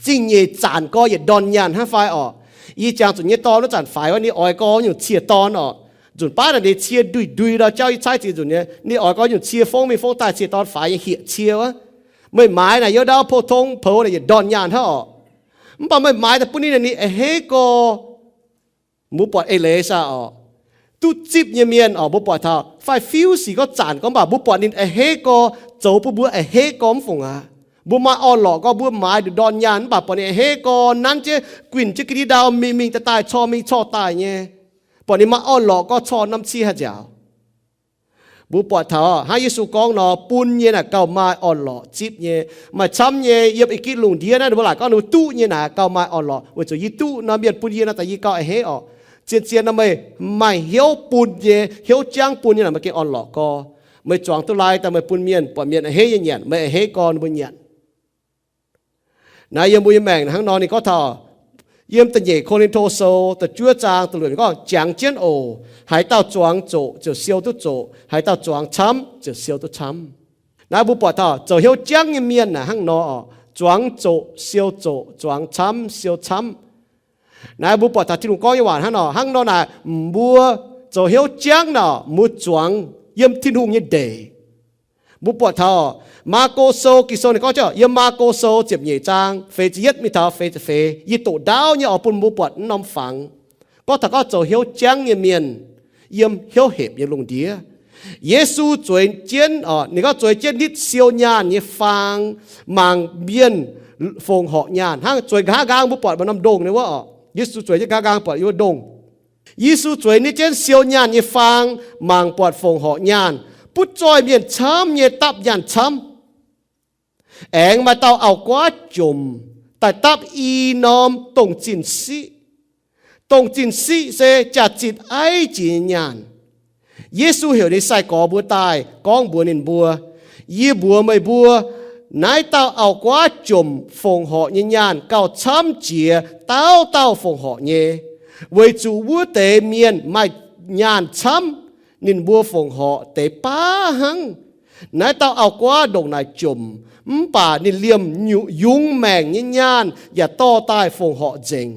Zingh nyeic zanc gorx yietc ndorn nyaanh hnangv fai orqc. Yie jangx zuqc nyei dorn wuov zanc faix wuov, ninh oix gorx nyungc cie dorn orqc. Nzunc baav naaic ninh cie nduih-nduih ndau jauv yie caaiv ziex nzunc nyei, ninh oix gorx nyungc cie fongv mingh fongv daaih, cie dorn faix nyei hieqc cie wuov. Meih maaiz naaic youz ndau pou-tong poux naaic yietc ndorn nyaanh hnangv orqc. Mv baac meih maaiz daaih bun ninh naaic ninh a'hneiv gorx. Mbuo buatc eix leiz saah orqc? Duqv zipv nyei mienh orqc, mbuo buatc taux fai fiuv sic gorngv zanc gorngv, mv baac mbuo buatc ninh a'hneiv gorx, zoux bun mbuo a'hneiv gorx mv fungc aqv. Mbuo maaih orn-lorqc gorx, mbuo maaiz nduqc ndorn nyaanh, mv baac buatc ninh a'hneiv gorx nanv jienv guinh jienv ga'ndiev ndau mingh mingh daaih daaih, corc mingh corc daaih nyei. Buatc ninh maaih orn-lorqc gorx corc norm cie haih nziaauc. Mbuo buatc taux hnangv Yesu gorngv nor, bun nyei naaic gauh maaih orn-lorqc zipv nyei. Maaih camv nyei yiem Aa^gi lungh ndiev naaiv, ninh mbuo laaic gorngv ninh mbuo duqv nyei naaic gauh maaih orn-lorqc, weic zuqc yie duqv nor, mienh bun yie nor, daaih yie gauh a'hneiv orqc. Zien-zien nor meih maaih hnyouv bun nyei, hnyouv jangv bun nyei naaic maaih gengh orn-lorqc gorx. Meih zuangx duqv lai daaih meih bun mienh, buatc mienh a'hneiv nyei nyanc, meih a'hneiv gorx ninh mbuo nyanc. Naaiv yiem mbuo nyei maengc hnangv nor ninh gorngv taux, yiem da'nyeic Ko^lin^to Sou da'juov zaang da'luoqc ninh gorngv, jangx jienv oc. Haaix dauh zuangx zoqc ziouc siou duqv zoqc, haaix dauh zuangx camv ziouc siou duqv camv. Naaiv mbuo buatc taux zoux hnyouv jangv nyei mienh naaic hnangv nor orqc, zuangx zoqc siou zoqc, zuangx camv siou camv. Naaiv mbuo buatc taux Tin-Hungh gorngv nyei waac hnangv nor. Hnangv nor naaic, mbuo zoux hnyouv jangv naaic, mbuo zuangx yiem Tin-Hungh nyei ndeic. Mbuo buatc taux Maako Sou, Ging-Sou ninh gorngv jienv yiem Maako Sou ziepc nyeic zaang feix ziepc yietv mingh taux feix ziepc feix, yie doqc ndaauv nyei oix bun mbuo buatc wuov norm fangx. Gorngv taux gorngv zoux hnyouv jangv nyei mienh yiem hnyouv hepc nyei lungh ndiev. Yesu zueiz jienv, ninh gorngv zueiz jienv nitv siou nyaanh nyei faang mangc mienh fongc horc nyaanh hnangv. Zueiz nqa'haav nqaang, mbuo buatc maaih norm ndongh nyei wuov orqc, Yesu zueiz jienv nqa'haav nqaang buatc yiem wuov ndongh. Yesu zueiz nitv jienv siou nyaanh nyei faang mangc buatc fongc horc nyaanh. Butv zoih mienh camv nyei dapv nyaanh camv. Aengx maaih dauh auv-guaav jomc daaih dapv i norm dongh zinh siqv. Dongh zinh siqv se jaax-zinh aiv jiex nyei nyaanh. Yesu heuc ninh sai-gorx mbuo daaih gorngv mbuox ninh mbuo, yie mbuox meih mbuo, naaiv dauh auv-guaav jomc fongc horc nyei nyaanh gauh camv jiex dauh dauh fongc horc nyei, weic zuqc wuov deix mienh maaih nyaanh camv, ninh mbuo fongc horc deix baav hnangv. Naaiv dauh auv-guaav ndongc naaic jomc, mv baac ninh liemh yungz maengc nyei nyaanh yaac dorh daaih fongc horc nzengc.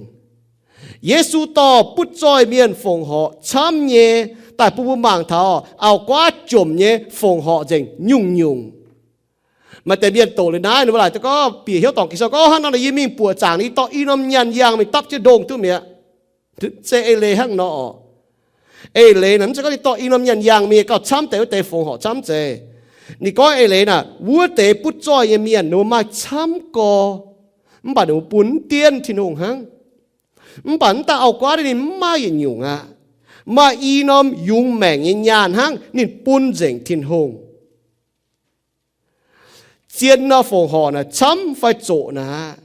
Yesu dorh butv zoih mienh fongc horc camv nyei, daaih bun mbuo mangc taux auv-guaav jomc nyei fongc horc nzengc nyungc-nyungc. Maaih deix mienh doqc liuz naaiv, ninh mbuo laaic gorngv, bieqc hnyouv dorngc Ging-Sou gorngv, hnangv nor yie mingh buoqc zaangc, yie dorh i norm nyaanh yangh mingh dapv jienv ndongh duqv mi'aqv. Se eix leiz hnangv nor orqc. Eix leiz naaic mv zeiz gorngv ninh dorh i norm nyaanh yangh mingh gauh camv deix wuov deix fongc horc camv zeiz. Ninh gorngv eix leiz naaic, wuov deix butv zoih nyei mienh ninh mbuo maaih camv gorx, mv baac ninh mbuo bun mv dienv Tin-Hungh hnangv. Mv baac mv dauh auv-guaav ninh mv maaih yietc nyungc aqv. Maaih i norm yungz maengc nyei nyaanh hnangv ninh bun nzengc Tin-Hungh. Zien nor fongc horc naaic camv fai zoqc naaic,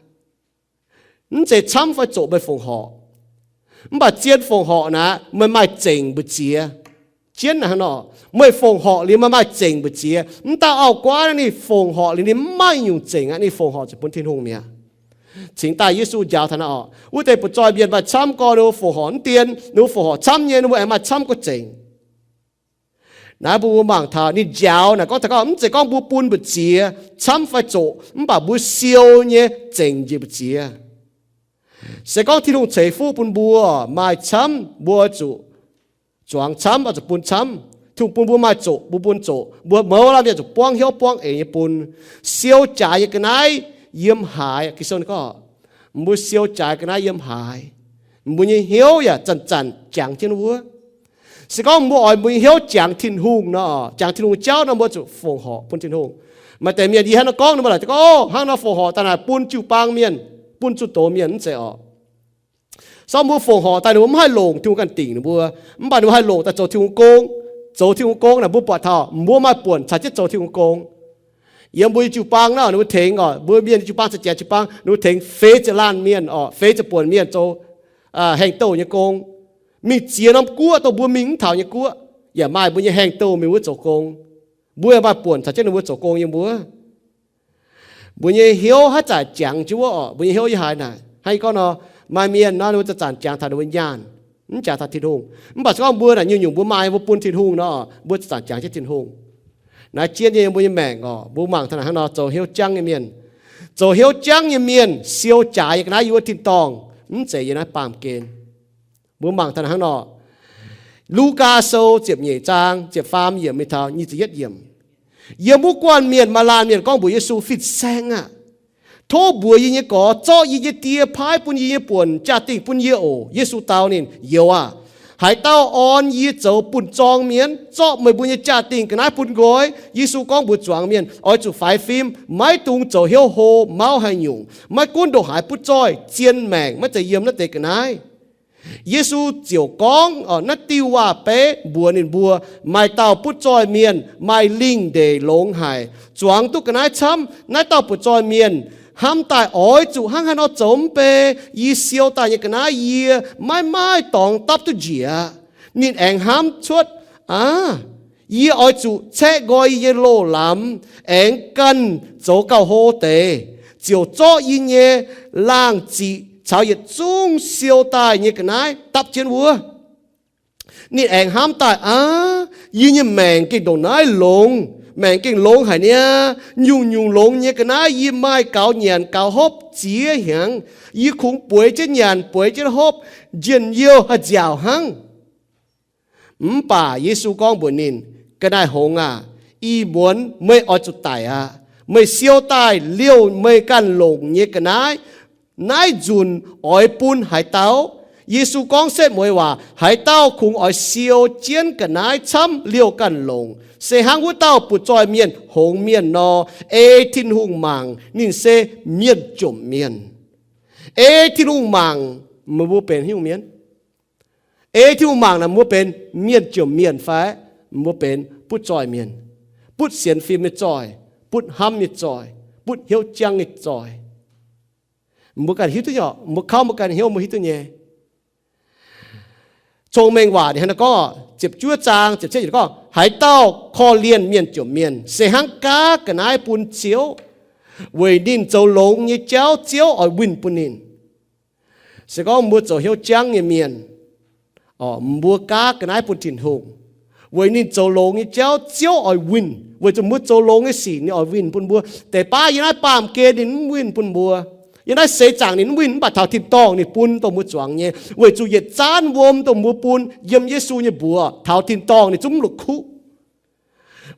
mv zeiz camv fai zoqc meih fongc horc. Mv baac zien fongc horc naaic meih maaih zengc mbu'ziex. Jienv hnangv nor, meih fongc horc liuz meih maaih zengc mbu'ziex. Mv dauh auv-guaav ninh fongc horc liuz ninh mv maaih nyungc zengc aqv, ninh fongc horc ziouc bun Tin-Hungh mi'aqv. Cingx daaih Yesu njaaux taux naaiv orqc, wuov deix butv zoih mienh maaih camv gorx ninh mbuo fongc horc mv dienh, ninh mbuo fongc horc camv nyei ninh mbuo aengx maaih camv gorx zengc. Naaiv mbuo mangc taux ninh njaaux naaic gorngv taux gorngv mv zeiz gorngv mbuo bun mbu'ziex camv fai zoqc, mv baac mbuo siou nyei zengc njiec mbu'ziex. Se gorngv Tin-Hungh ceix fuqv bun mbuo maaih camv, mbuo oix zuqc zuangx camv, oix zuqc bun camv. Tin-Hungh bun mbuo maaih zoqc, mbuo bun zoqc. Mbuo mouz laanh mienh zuqc buangv hnyouv buangv eix nyei bun. Siou jaaix nyei ga'naaiv yiem haaix? Ging-Sou gorngv, mbuo siou jaaix ga'naaiv yiem haaix, mbuo nyei hnyouv yaac zanc-zanc jangx jienv wuov. Se gorngv mbuo oix mbuo nyei hnyouv jangx Tin-Hungh nor, jangx Tin-Hungh jauv nor, mbuo zuqc fongc horc bun Tin-Hungh. Maaih deix mienh yie hnangv nor gorngv, ninh mbuo laaic gorngv, hnangv nor fongc horc daaih naaic bun jiu-baang mienh, bun zunh doz mienh, mv zeiz oc. Se gorngv mbuo fongc horc daaih, ninh mbuo mv haih longc Tin-Hungh ganh dingc ninh mbuo, mv baac ninh mbuo haih longc daaih zoux Tin-Hungh gong. Zoux Tin-Hungh gong naaic, mbuo buatc taux mbuo maaih buonc caux jienv zoux Tin-Hungh gong. Yiem mbuo nyei jiu-baang naaic, ninh mbuo tengx oc, mbuo mienh nyei jiu-baang, za'gengh jiu-baang, ninh mbuo tengx feix ziepc laanh mienh oc, feix ziepc buonc mienh zoux haengh douh nyei gong. Mingh ziex norm guoqv, dongh mbuo mingh mv taux nyei guoqv, yaac maaih mbuo nyei haengh douh mingh wuov zoux gong. Mbuo yaac maaih buonc caux jienv ninh mbuo zoux gong yiem mbuo. Mbuo nyei hnyouv haaix zanc jangx jienv wuov oc, mbuo nyei hnyouv yiem haaix naaic. Hnangv yie gorngv nor, maaih mienh nor, ninh mbuo zanc-zanc jangx taux ninh mbuo nyaanh, mv jangx taux Tin-Hungh. Mv baac se gorngv mbuo naaic nyungc-nyungc mbuo maaih, mbuo bun Tin-Hungh nor, mbuo zanc-zanc jangx jienv Tin-Hungh. Naaiv jienv nyei mbuo nyei maengc oc, mbuo mangc taux naaic hnangv nor, zoux hnyouv jangv nyei mienh, zoux hnyouv jangv nyei mienh siou jaaix nyei ga'naaiv yiem wuov tin-dorngh, mv zeiz yiem naaiv baamh gen. Mbuo mangc taux naaic hnangv nor, Lugaa Sou ziepc nyeic zaang ziepc faam yiemc mingh taux nyic ziepc yietv yiemc. Yiem wuov guanh mienh maaih laanh mienh gorngv mbuox Yesu, Fin-Saeng aah! Tov mbuox yie nyei gorx zorqv yie nyei die paaiv bun yie nyei buonc jaa-dingh bun yie oc. Yesu dau ninh, Youz aah! Haaix dauh orn yie zoux bun zorng mienh, zorqv meih mbuo nyei jaa-dingh ga'naaiv bun nqoi? Yesu gorngv mbuox zuangx mienh, Oix zuqc faix fim, maiv dungx zoux hnyouv hlo mauv haaix nyungc. Maiv gunv ndongc haaix butv zoih, zien maengc maiv zeiz yiem naaiv deix ga'naaiv. Yesu ziouc gorngv naaiv diuh waac-beiv mbuox ninh mbuo, Maaih dauh butv zoih mienh maaih lingh ndeic longx haic, zuangx duqv ga'naaiv camv. Naaiv dauh butv zoih mienh hnamv daaih, Oix zuqc hnangv haaix nor zoux mv bei? Yie siou daaih nyei ga'naaiv yie maiv maaih dorngx dapv duqv njiec aqv. Ninh aengx hnamv cuotv, Aav, yie oix zuqc caeqv nqoi yie nyei loz-lamz, aengx ganh zoux gauh hlo deix, ziouc zorqv yie nyei laangh ziqc caux yietc zungv siou daaih nyei ga'naaiv dapv jienv wuov. Ninh aengx hnamv daaih, Aav, yie nyei maengc gengh ndongc naaiv longx, maengc gengh longx haic niaa. Nyungc-nyungc longx nyei ga'naaiv yie maaih gaux nyanc gaux hopv ziex hnyangx. Yie kungx bueix jienv nyanc bueix jienv hopv, njien-youh haih nziaauc hnangv. Mv baac Yesu gorngv mbuox ninh, Ga'naaiv-hngongx aah! Ih muonz meih oix zuqc daic aqv. Meih siou daaih liouh meih ganh longc nyei ga'naaiv, naaiv nzunc oix bun haaix dauh? Yesu gorngv setv mueiz waac, Haaix dauh kungx oix siou jienv ga'naaiv camv liouh ganh longc, se hnangv wuov dauh butv zoih mienh hngongx mienh nor. Ei Tin-Hungh mangc, ninh se mienh jomc mienh. Ei Tin-Hungh mangc, meih mbuo benx haaix nyungc mienh? Ei Tin-Hungh mangc naaic, mbuo benx mienh jomc mienh fai mbuo benx butv zoih mienh, butv sienx fim nyei zoih, butv hnamv nyei zoih, butv hnyouv jangv nyei zoih? Mbuo ganh hiuv duqv nyei, mbuo kauv mbuo ganh hnyouv mbuo hiuv duqv nyei. Cong-Mengh Waac ninh hnangv naaiv gorngv, ziepc juov zaang ziepc cietv yiemc gorngv, Haaix dauh korv-lienh mienh jomc mienh se hnangv gaav ga'naaiv bun Ziouv, weic ninh zoux longx nyei jauv Ziouv oix winh bun ninh. Se gorngv mbuo zoux hnyouv jangv nyei mienh, mbuo gaav ga'naaiv bun Tin-Hungh, weic ninh zoux longx nyei jauv Ziouv oix winh, weic zuqc mbuo zoux longx nyei sic ninh oix winh bun mbuo. Deix baav yiem naaiv baamh gen ninh mv winh bun mbuo. Yiem naaiv seix zaangc ninh mv winh, mv baac taux tin-dorngh ninh bun dongh mbuo zuangx nyei, weic zuqc yietc zaanv wuom dongh mbuo bun yiem Yesu nyei mbuox taux tin-dorngh ninh zungv mv la'kuqv.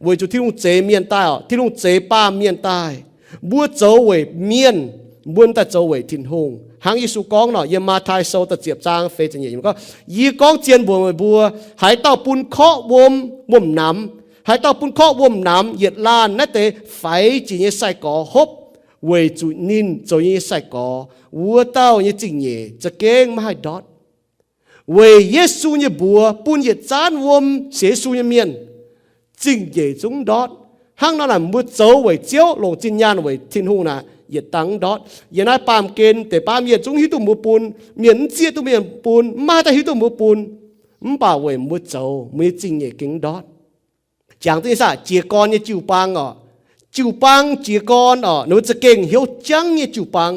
Weic zuqc Tin-Hungh zeix mienh daaih oc, Tin-Hungh zeix baamh mienh daaih. Mbuo zoux weic mienh, mbuo daaih zoux weic Tin-Hungh. Hnangv Yesu gorngv nor, yiem Matv^tai Sou da'ziepc zaang feix ziepc nyeic gorngv, Yie gorngv zien mbuox meih mbuo, haaix dauh bun korqv wuom wuom-namx, haaix dauh bun korqv wuom-namx yietc laanh naaiv deix faix jiex nyei sai-gorx hopv weic zuqc ninh zoux nyei sai-gorx, wuov dauh nyei zingh nyeic za'gengh maiv haih ndortv. Weic Yesu nyei mbuox bun yietc zaanv wuom sienx Yesu nyei mienh, zingh nyeic zungv ndortv. Hnangv nor naaic, mbuo zoux weic Ziouv, longc zinh nyaanh weic Tin-Hungh naaic, yietc dangh mv ndortv. Yiem naaiv baamh gen deix baav mienh zungv hiuv duqv mbuo bun, mienh mv zieqv duqv mienh bun, mv maaih daaih hiuv duqv mbuo bun, mv baac weic mbuo zoux, mbuo nyei zingh nyeic gengh mv ndortv. Jangx duqv nyei saah? Jiez gorn nyei jiu-baang oc. Jiu-baang jiez gorn oc, ninh mbuo za'gengh hnyouv jangv nyei jiu-baang.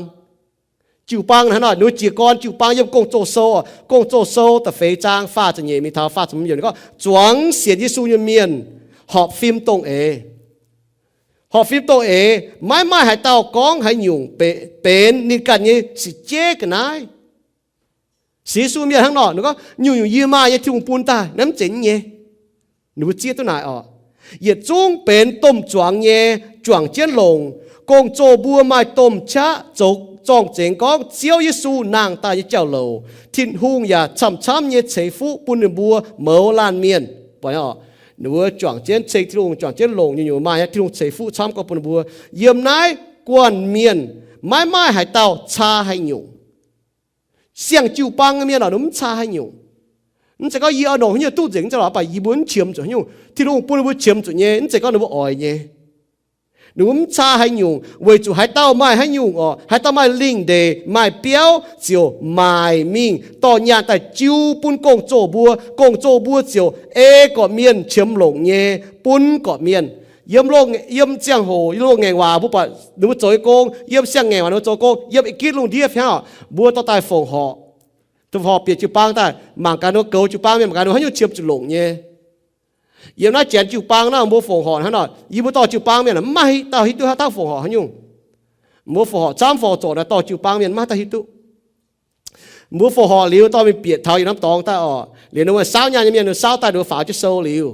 Jiu-baang naaiv nor, ninh mbuo jiez gorn jiu-baang yiem Gong-Zoh Sou, Gong-Zoh Sou da'feix zaang faah ziepc nyeic mingh taux faah ziepc hmz yiemc, ninh gorv zuangx sienx Yesu nyei mienh horpc fim dongh eix. Horpc fim dongh eix, maiv maaih haaix dauh gorngv haaix nyungc be- benx ninh ganh nyei sic jeiv ga'naaiv. Sienx Yesu mienh hnangv nor, ninh gorngv nyungc-nyungc yie maaih nyei Tin-Hungh bun daaih, naaiv mv zeiz nyei. Ninh mbuo zieqv duqv naaic oc. Yietc zungv benx domh zuangx nyei, juangc jienv longc. Gong-zoh mbuo maaih domh qaqv zoux zorng-zengx gorngv Ziouv Yesu nangh daaih nyei jauv-louc. Tin-Hungh yaac camv-camv nyei ceix fuqv bun ninh mbuo mouz laanh mienh. Ninh mbuo juangc jienv ceng Tin-Hungh, juangc jienv longc nyungc-nyungc maaih nyei Tin-Hungh ceix fuqv camv gorngv bun ninh mbuo. Yiem naaiv guanh mienh maiv maaih haaix dauh caa haaix nyungc. Siang-jiu-baang nyei mienh oc, ninh mv caa haaix nyungc. Mv zeiz gorngv yie oix nongc haaix nyungc duqv nzengc, mv zeiz lorqc, mv baac yie mbuo mv qiemx zuqc haaix nyungc, Tin-Hungh bun ninh mbuo qiemx zuqc nyei, mv zeiz gorngv ninh mbuo oix nyei. Ninh mbuo mv caa haaix nyungc, weic zuqc haaix dauh maaih haaix nyungc oc, haaix dauh maaih lingh ndeic, maaih biauv, ziouc maaic mingh dorh nyaanh daaih jiu bun gong-zoh mbuo. Gong-zoh mbuo ziouc ei gorqv-mienh qiemx longc nyei, bun gorqv-mienh. Yiem, yiem ziangh hoc, yiem loz-ngaengc waac mbuo buatc ninh mbuo zoux nyei gong, yiem siang-ngaengc waac ninh mbuo zoux gong, yiem ih gitv lungh ndiev fai hnangv, mbuo dorh daaih fongc horc. Dongh horc bieqc jiu-baang daaih, mangc gaax ninh mbuo goux jiu-baang mienh, mangc gaax ninh mbuo haaix nyungc qiemx zuqc longc nyei. Yiem naaiv janx jiu-baang naaiv, mbuo fongc horc hnangv nor, yie mbuo dorh jiu-baang mienh mv maaih dauh hiuv duqv haaix dauh fongc horc haaix nyungc. Mbuo fongc horc camv fongc horc zorc naaic dorh jiu-baang mienh mv maaih dauh hiuv duqv. Mbuo fongc horc liuz dorh mingh bieqc taux yietc norm dorngx daaih oc. Liuz ninh mbuo saauv nyaanh nyei mienh, ninh mbuo saauv daaih ninh mbuo faaux jienv sou liuz.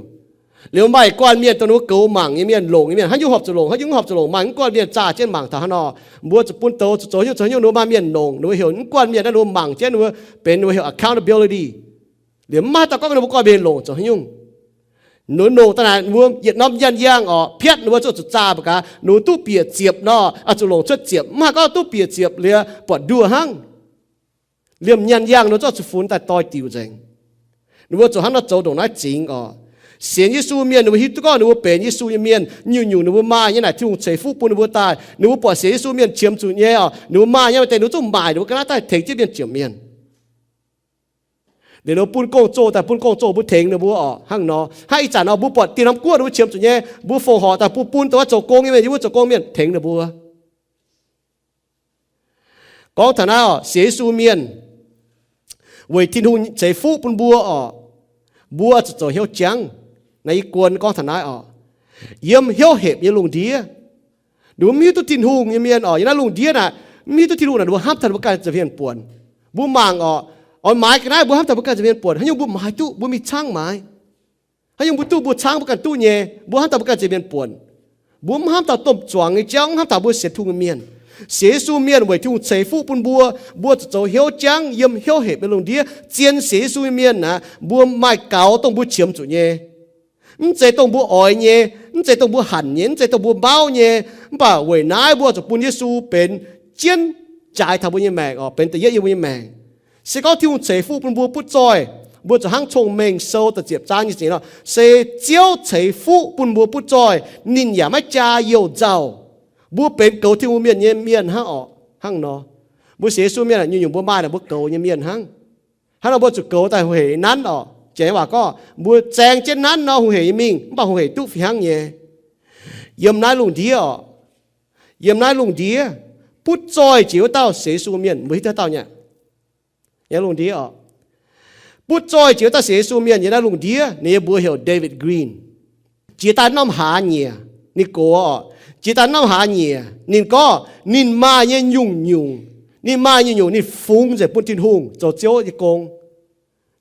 Liuz maaih guanh mienh dongh ninh mbuo goux mangc nyei mienh, longc nyei mienh, haaix nyungc horpc zuqc longc, haaix nyungc horpc zuqc longc, maaih mv guanh mienh zaah jienv mangc taux hnangv nor. Mbuo zuqc bun douz zuqc zoux haaix nyungc zoux haaix nyungc, ninh mbuo maaih mienh longc, ninh mbuo heuc mv guanh mienh naaiv, ninh mbuo mangc jienv, ninh mbuo benx ninh mbuo heuc accountability. Liuz mv maaih haaix dauh gorngv ninh mbuo guanh mienh longc zoux haaix nyungc. Ninh mbuo longc daaih naaic, ninh mbuo yietc norm nyaanh yangh oc, piatv ninh mbuo zuqc zuqc zaah mbuo gaax, ninh mbuo duqv bieqc ziepc nor, oix zuqc longc cuotv ziepc. Mv haaix gorngv duqv bieqc ziepc liuz buatc nduoh hnangv. Liemh nyaanh yangh ninh mbuo zuqc zuqc funx daaih doix-diuc nzengc. Ninh mbuo zuqc hnangv nor zoux ndongc naaiv zingx oc. Sienx Yesu mienh ninh mbuo hiuv duqv gorngv ninh mbuo benx Yesu nyei mienh, nyungc-nyungc ninh mbuo maaih nyei naaic Tin-Hungh ceix fuqv bun ninh mbuo daaih. Ninh mbuo buatc sienx Yesu mienh qiemx zuqc nyei oc, ninh mbuo maaih nyei maaih deix ninh mbuo zuqc maaic ninh mbuo ga'naaiv daaih tengx jienv mienh ziepc mienh. Liuz ninh mbuo bun gong-zoh daaih, bun gong-zoh mbuo tengx ninh mbuo oc. Hnangv nor, hnangv ih zanc nor mbuo buatc dieh norm guoqv ninh mbuo qiemx zuqc nyei, mbuo fongc horc daaih bun, bun dongh wuov zoux gong nyei mienh, yiem wuov zoux gong mienh tengx ninh mbuo. Gorngv taux naaiv oc, sienx Yesu mienh weic Tin-Hungh ceix fuqv bun mbuo oc, mbuo zuqc zoux hnyouv jangv. Naaiv yie guon gorngv taux naaiv oc, yiem hnyouv hepc nyei lungh ndiev, ninh mbuo mv hiuv duqv Tin-Hungh nyei mienh oc, yiem naaiv lungh ndiev naaic, mv hiuv duqv Tin-Hungh naaic, ninh mbuo hnamv taux ninh mbuo ganh nza'hmien buonc. Mbuo mangc oc, oix maaiz ga'naaiv mbuo hnamv taux mbuo ganh nza'hmien buonc, haaix nyungc mbuo maaiz duqv, mbuo mingh caangv maaiz. Haaix nyungc mbuo duqv, mbuo caangv mbuo ganh duqv nyei, mbuo hnamv taux mbuo ganh nza'hmien buonc. Mbuo mv hnamv taux domh zuangx nyei jauv, mv hnamv taux mbuo sienx Tin-Hungh nyei mienh. Sienx Yesu mienh weic Tin-Hungh ceix fuqv bun mbuo, mbuo zuqc zoux hnyouv jangv yiem hnyouv hepc nyei lungh ndiev. Zien sienx Yesu nyei mienh aeqv, mbuo maaih gaux dongh mbuo qiemx zuqc nyei. Mv zeiz dongh mbuo oix nyei, mv zeiz dongh mbuo hanc nyei, mv zeiz dongh mbuo mauv nyei. Mv baac weic naaiv mbuo zuqc bun Yesu benx jienv jaaix taux mbuo nyei maengc oc, benx da'yietv yiem mbuo nyei maengc. Se gorngv Tin-Hungh ceix fuqv bun mbuo butv zoih, mbuo zuqc hnangv Cong-Mengh Sou da'ziepc zaang nyei ziec nor, se Ziouv ceix fuqv bun mbuo butv zoih, ninh yaac maiv jaa youh nzauh. Mbuo benx goux Tin-Hungh mienh nyei mienh hnangv oc. Hnangv nor, mbuo sienx Yesu mienh nyungc-nyungc mbuo maaih naaic mbuo goux nyei mienh hnangv. Hnangv nor mbuo zuqc goux daaih hungh hec nanv oc. Janx waac gorngv mbuo zaeng jienv nanv nor hungh hec nyei mingh, mv baac hungh hec duqv fih hnangv nyei. Yiem naaiv lungh ndiev oc, yiem naaiv lungh ndiev, butv zoih jiex wuov dauh sienx Yesu mienh, mbuo hiuv duqv dauh nyei. Yiem lungh ndiev oc, butv zoih jiex wuov dauh sienx Yesu mienh yiem naaiv lungh ndiev, ninh nyei mbuox heuc David Green. Jiex daaih norm hlaax nyieqc, ninh gox oc, jiex daaih norm hlaax nyieqc, ninh gorngv ninh maaih nyei nyungc-nyungc, ninh maaih nyungc-nyungc ninh fungx nzengc bun Tin-Hungh zoux Ziouv nyei gong.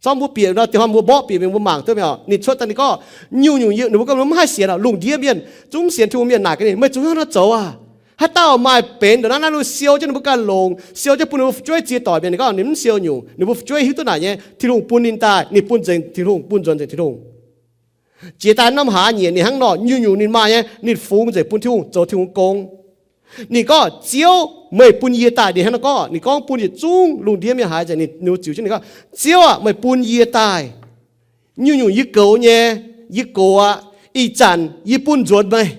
Zorngv mbuo bieqc nor, diex hnoi mbuo mborqv bieqc mingh mbuo mangc duqv mi'aqv. Ninh cuotv daaih ninh gorngv nyungc-nyungc, ninh mbuo gorngv mbuo mv haih sienx oc, lungh ndiev mienh, zungv sienx Tin-Hungh mienh naaic gaax ninh, meih zungv hnangv naaiv zoux aac? Haaix dauh maaih benx ndongc naaiv naaiv, siou jienv ninh mbuo ganh longc, siou jienv bun ninh mbuo fu'jueiv ziex doic mienh? Ninh gorngv ninh mv siou nyungc, ninh mbuo fu'jueiv hiuv duqv naaic nyei, Tin-Hungh bun ninh daaih, ninh bun nzengc Tin-Hungh, bun nzuonx nzengc Tin-Hungh. Jiex daaih norm hlaax nyieqc ninh hnangv nor, nyungc-nyungc ninh maaih nyei ninh fungx nzengc bun Tin-Hungh zoux Tin-Hungh gong. Ninh gorngv, Ziouv, meih bun yie daaih, ninh hnangv nor gorngv, ninh gorngv bun yietc zungv lungh ndiev mienh haiz nzengc, ninh ziux jienv ninh gorngv, Ziouv aah, meih bun yie daaih. Nyungc-nyungc yie goux nyei, yie gox aqv. Ih zanc yie bun nzuonx meih.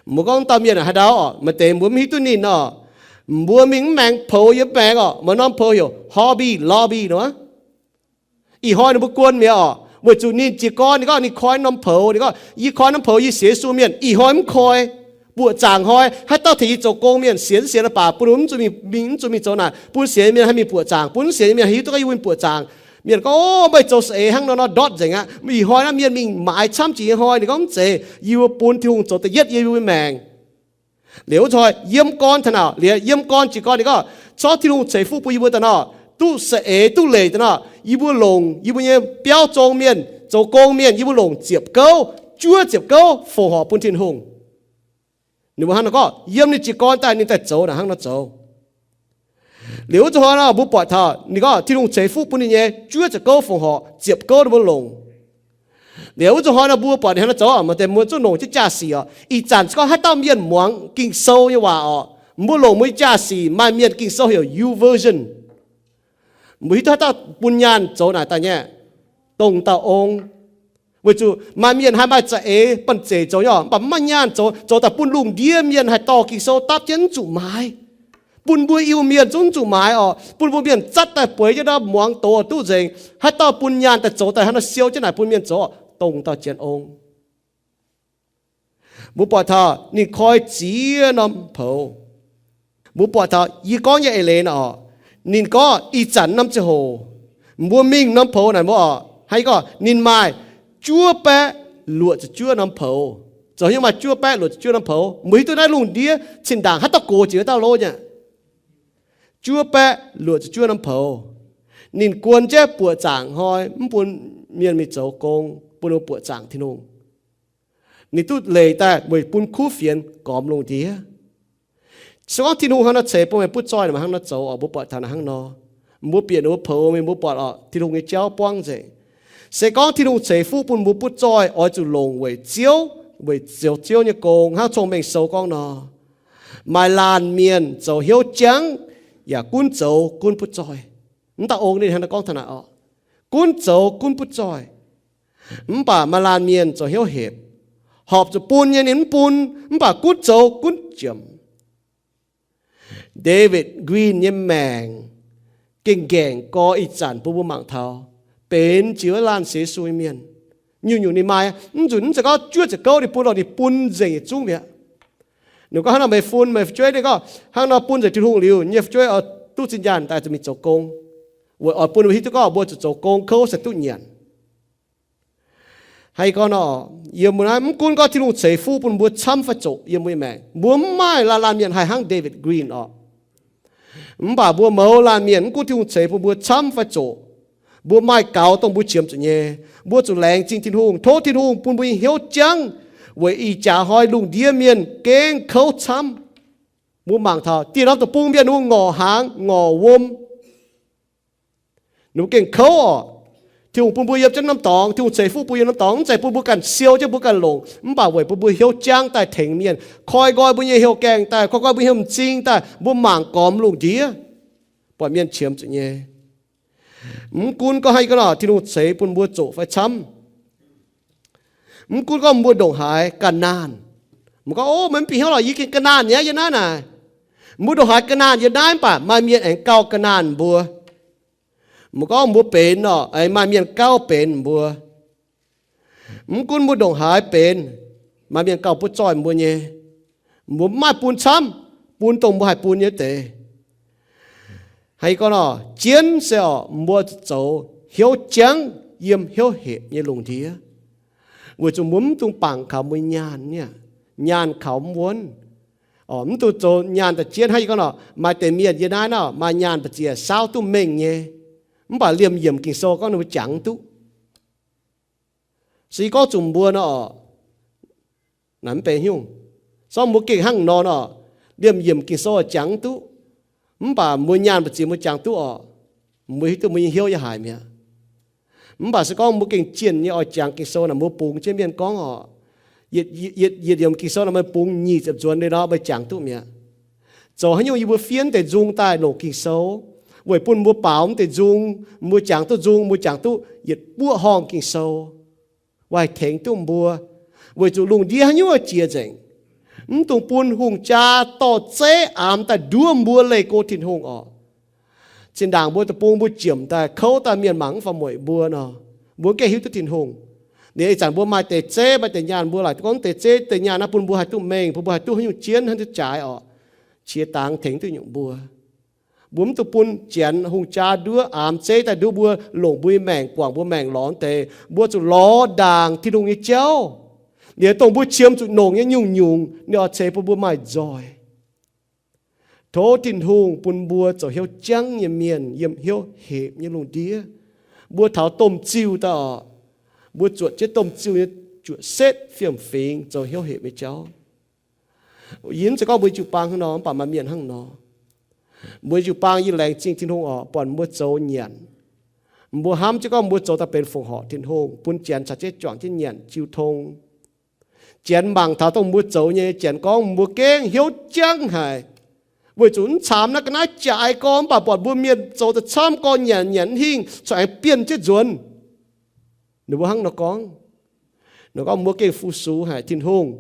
Mbuo gorngv dauh mienh haaix ndau oc, maaih deix mbuo mv hiuv duqv ninh oc, mbuo mingh mv maengx poux yiem maengx oc, maaih norm poux heuc Hobby Lobby nor. Ih hnoi ninh mbuo guon mi'aqv oc, weic zuqc ninh jiez gorn ninh gorngv ninh koi norm poux, ninh gorngv, yie koi norm poux yie sienx Yesu mienh, ih hnoi mv koi. Buoqc zaangc hnoi, haaix dauh tengx yie zoux gong mienh sienx sienx baac bun mv zuqc mingh, mv zuqc mingh zoux naaic, bun sienx mienh haih mingh buoqc zaangc, bun sienx mienh hiuv duqv gorngv yie mbuo buoqc zaangc. Mienh gorngv, Ov, meih zoux saeng-eix hnangv nor nor ndortv nzengc aqv. Ih hnoi naaiv mienh mingh maaiz camv jiex nyei hnoi. Ninh gorngv, Mv zeiz, yie mbuo bun Tin-Hungh zoux da'yietv yie mbuo maengc. Liuz wuov hnoi yiem gorn taux naaic, liuz yiem gorn jiex gorn ninh gorngv, Corc Tin-Hungh ceix fuqv bun yie mbuo daaih nor, duqv saeng-eix duqv leiz daaih nor, yie mbuo longc yie mbuo nyei biauv zong mienh, zoux gong mienh, yie mbuo longc ziepc gouv, juov ziepc gouv fongc horc bun Tin-Hungh. Ninh mbuo hnangv nor gorngv, yiem ninh jiez gorn daaih ninh daaih zoux naaic hnangv nor zoux. Liuz wuov hnoi nor mbuo buatc taux ninh gorngv Tin-Hungh ceix fuqv bun ninh nyei juov ziepc gouv fongc horc, ziepc gouv ninh mbuo longc. Liuz wuov hnoi nor mbuo buatc ninh hnangv nor zoux, maaih deix mbuo zungv longc jienv jaa-sic oc. Ih zanc se gorngv haaix dauh mienh muangx Ging-Sou nyei waac oc, mbuo longc mbuo nyei jaa-sic, maaih mienh Ging-Sou heuc YouVersion. Mbuo hiuv duqv haaix dauh bun nyaanh zoux naaic daaih nyei, dongh dauh ong. Weic zuqc maaih mienh haih maaih za'eix banh zeic zoux nyei oc, mv baac mv maaih nyaanh zoux, zoux daaih bun lungh ndiev mienh haih dorh Ging-Sou dapv jienv mv zuqc maaiz. Bun mbuo Iu-Mienh zungv mv zuqc maaiz oc, bun mbuo mienh zatv daaih bueix jienv ndau muangx doz duqv nzengc. Haaix dauh bun nyaanh daaih zoux daaih hnangv nor siou jienv naaic bun mienh zoux, dongh dauh Janx ong. Mbuo buatc taux ninh koi ziex norm poux. Mbuo buatc taux yie gorngv nyei eix leiz naaic oc, ninh gorngv ih zanc norm ziangh hoc mbuo mingh norm poux naaic mbuo oc, hnangv yie gorngv ninh maaih juov baeqv luoqc ziepc juov norm poux. Zoux haaix nyungc maaih juov baeqv luoqc ziepc juov norm poux? Mbuo hiuv duqv naaiv lungh ndiev zinh ndaangc haaix dauh gox jiex wuov dauh lov nyei. Juov baeqv luoqc ziepc juov norm poux. Ninh guon jienv buoqc zaangc hnoi mv bun mienh mingh zoux gong, bun mbuo buoqc zaangc Tin-Hungh. Ninh duqv leiz daaih weic bun kuv fienx gormx lungh ndiev. Se gorngv Tin-Hungh hnangv nor ceix bun meih butv zoih, meih hnangv nor zoux oc, mbuo buatc taux naaic hnangv nor. Mbuo bieqc ninh mbuo poux mingh, mbuo buatc oc, Tin-Hungh nyei jauv buangv nzengc. Se gorngv Tin-Hungh ceix fuqv bun mbuo butv zoih, oix zuqc longc weic Ziouv, weic zoux Ziouv nyei gong, hnangv Cong-Mengh Sou gorngv nor, maaih laanh mienh zoux hnyouv jangv, yaac gunv zoux gunv butv zoih. Mv dauh ong ninh hnangv nor gorngv taux naaic oc, gunv zoux gunv butv zoih. Mv baac maaih laanh mienh zoux hnyouv hepc, horpc zuqc bun nyei ninh mv bun, mv baac gunv zoux gunv jomc. David Green nyei maengc gengh ngaengc gorx ih zanc bun mbuo mangc taux, benx jiex wuov laanh sienx Yesu nyei mienh. Nyungc-nyungc ninh maaih, mv nzunc mv zeiz gorngv juov ziepc gouv ninh bun lorqc, ninh bun nzengc yietc zungv mi'aqv. Ninh gorngv hnangv nor meih fun meih fu'jueiv, ninh gorngv hnangv nor bun nzengc Tin-Hungh liuz, nyei fu'jueiv oix duqv zinh nyaanh daaih zuqc mingh zoux gong, weic oix bun mbuo hiuv duqv gorngv mbuo zuqc zoux gong kouv se duqv nyanc. Haaix gorngv nor, yiem mbuo naaiv mv gunv gorngv Tin-Hungh ceix fuqv bun mbuo camv fai zoqc yiem mbuo nyei maengc, mbuo mv maaih laanh laanh mienh haih hnangv David Green oc. Mv baac mbuo mouz laanh mienh mv gunv Tin-Hungh ceix bun mbuo camv fai zoqc, mbuo maaih gaux dongh mbuo qiemx zuqc nyei. Mbuo zuqc laengz zingh Tin-Hungh, tov Tin-Hungh bun mbuo nyei hnyouv jangv, weic ih jaax hnoi lungh ndiev mienh gengh kouv camv. Mbuo mangc taux dieh norm deic-bung mienh wuov ngorc hnaangx ngorc wuom, ninh mbuo gengh kouv oc. Tin-Hungh bun mbuo yiem jienv norm dorngx, Tin-Hungh ceix fuqv bun yiem norm dorngx, mv zeiz bun mbuo ganh siou jienv mbuo ganh longc, mv baac weic bun mbuo hnyouv jangv daaih tengx mienh, koi nqoi mbuo nyei hnyouv gaengh daaih, koi nqoi mbuo nyei hnyouv m'zing daaih, mbuo mangc gormx lungh ndiev, buatc mienh qiemx zuqc nyei. Mv gunv gorngv haaix, yie gorngv nor, Tin-Hungh ceix bun mbuo zoqc fai camv, mv gunv gorngv mbuo ndongc haaix ga'naanh, mbuo gorngv, Ov, meih mv bieqc hnyouv lorqc, yie gengh ga'naanh nyei, yie naaiv naaic. Mbuo ndongc haaix ga'naanh yie naaiv, mv baac maaih mienh aengx gauh ga'naanh mbuo. Mbuo gorngv mbuo benx nor, aengx maaih mienh gauh benx mbuo. Mv gunv mbuo ndongc haaix benx, maaih mienh gauh butv zoih mbuo nyei. Mbuo mv maaih bun camv, bun dongh mbuo haih bun nyei deix. Haaix gorngv nor, jienv se oc, mbuo zoux hnyouv jangv yiem hnyouv hepc nyei lungh ndiev, weic zuqc mbuo mv dungx bangc kaux mbuo nyaanh niaa. Nyaanh kaux mv wuonv. Mv dungx zoux nyaanh daaih jienv. Hnangv yie gorngv nor, maaih deix mienh yie naaiv nor maaih nyaanh mbu'ziex saauv duqv mengh nyei, mv baac liemh yiemc Ging-Sou gorngv ninh mbuo jangx duqv. Se yie gorngv zuqc mbuo nor, naaic mv benx nyungc. Sorng mbuo gengh hnangv nor nor, liemh yiemc Ging-Sou jangx duqv, mv baac mbuo nyaanh mbu'ziex mbuo jangx duqv oc, mbuo hiuv duqv mbuo nyei hnyouv yaac haic mi'aqv. Mv baac se gorngv mbuo gengh jienh nyei oix jangx Ging-Sou naaic, mbuo bungx jienv mienh gorngv oc, yietc yiemc Ging-Sou naaic meih bungx nyic ziepc nzuonx liuz nor meih jangx duqv mi'aqv. Zoux haaix nyungc yie mbuo fiev deix nzung daaih longc Ging-Sou, weic bun mbuo baaux mv deix nzung, mbuo jangx duqv nzung, mbuo jangx duqv yietc buoqv horngh Ging-Sou, weic tengx duqv mbuo, weic zuqc lungh ndiev haaix nyungc jiex nzengc, mv dungx bun hungh jaa dorh zeiv aamx daaih nduov mbuo leih go Tin-Hungh oc. Zinh ndaangc mbuo deic-bung mbuo jiemc daaih kouv daaih mienh mangc mv faaux mueic mbuo nor, mbuo gengh hiuv duqv Tin-Hungh. Liuz ih zanc mbuo maaih deix zeiv, maaih deix nyaanh, mbuo laaic gorngv deix zeiv deix nyaanh naaiv bun mbuo haih duqv mengh, bun mbuo haih duqv haaix nyungc jienv, haaix nyungc jaaix orqc, qiex dangx tengx duqv nyungc mbuo. Mbuo mv dungx bun janx hungh jaa nduov, aamx zeiv daaih nduov mbuo, longc mbuo nyei maengc, guangc mbuo maengc lorz deix. Mbuo zuqc lorz ndaangc Tin-Hungh nyei jauv. Liuz dongh mbuo qiemx zuqc nongc nyei nyungc-nyungc, ninh oix ceix bun mbuo maaih nzoih. Tov Tin-Hungh bun mbuo zoux hnyouv jangv nyei mienh yiem hnyouv hepc nyei lungh ndiev. Mbuo taux domh ziuh daaih orqc, mbuo zuotc jienv domh ziuh nyei juoqc setv fiem-fingx zoux hnyouv hepc nyei jauv. Yie mv zeiz gorngv mbuo jiu-baang hnangv nor, mv baac maaih mienh hnangv nor. Mbuo jiu-baang yie laengz zingh Tin-Hungh orqc, buatc mbuo zoux nyanc. Mbuo hnamv jienv gorngv mbuo zoux daaih benx fongc horc Tin-Hungh, bun janx caux jienv juangc jienv nyanc jiu tong. Janx mangc taux dongh mbuo zoux nyei, janx gorngv mbuo gengh hnyouv jangv haic, weic zuqc mv caamx naaiv ga'naaiv jaaix gorx, mv baac buatc mbuo mienh zoux daaih camv gorx, nyanc nyanc mv hingh, corc aengx bienh jienv nzuonx. Ninh mbuo hnangv nor gorngv. Ninh gorngv mbuo gengh fu-sux haic Tin-Hungh.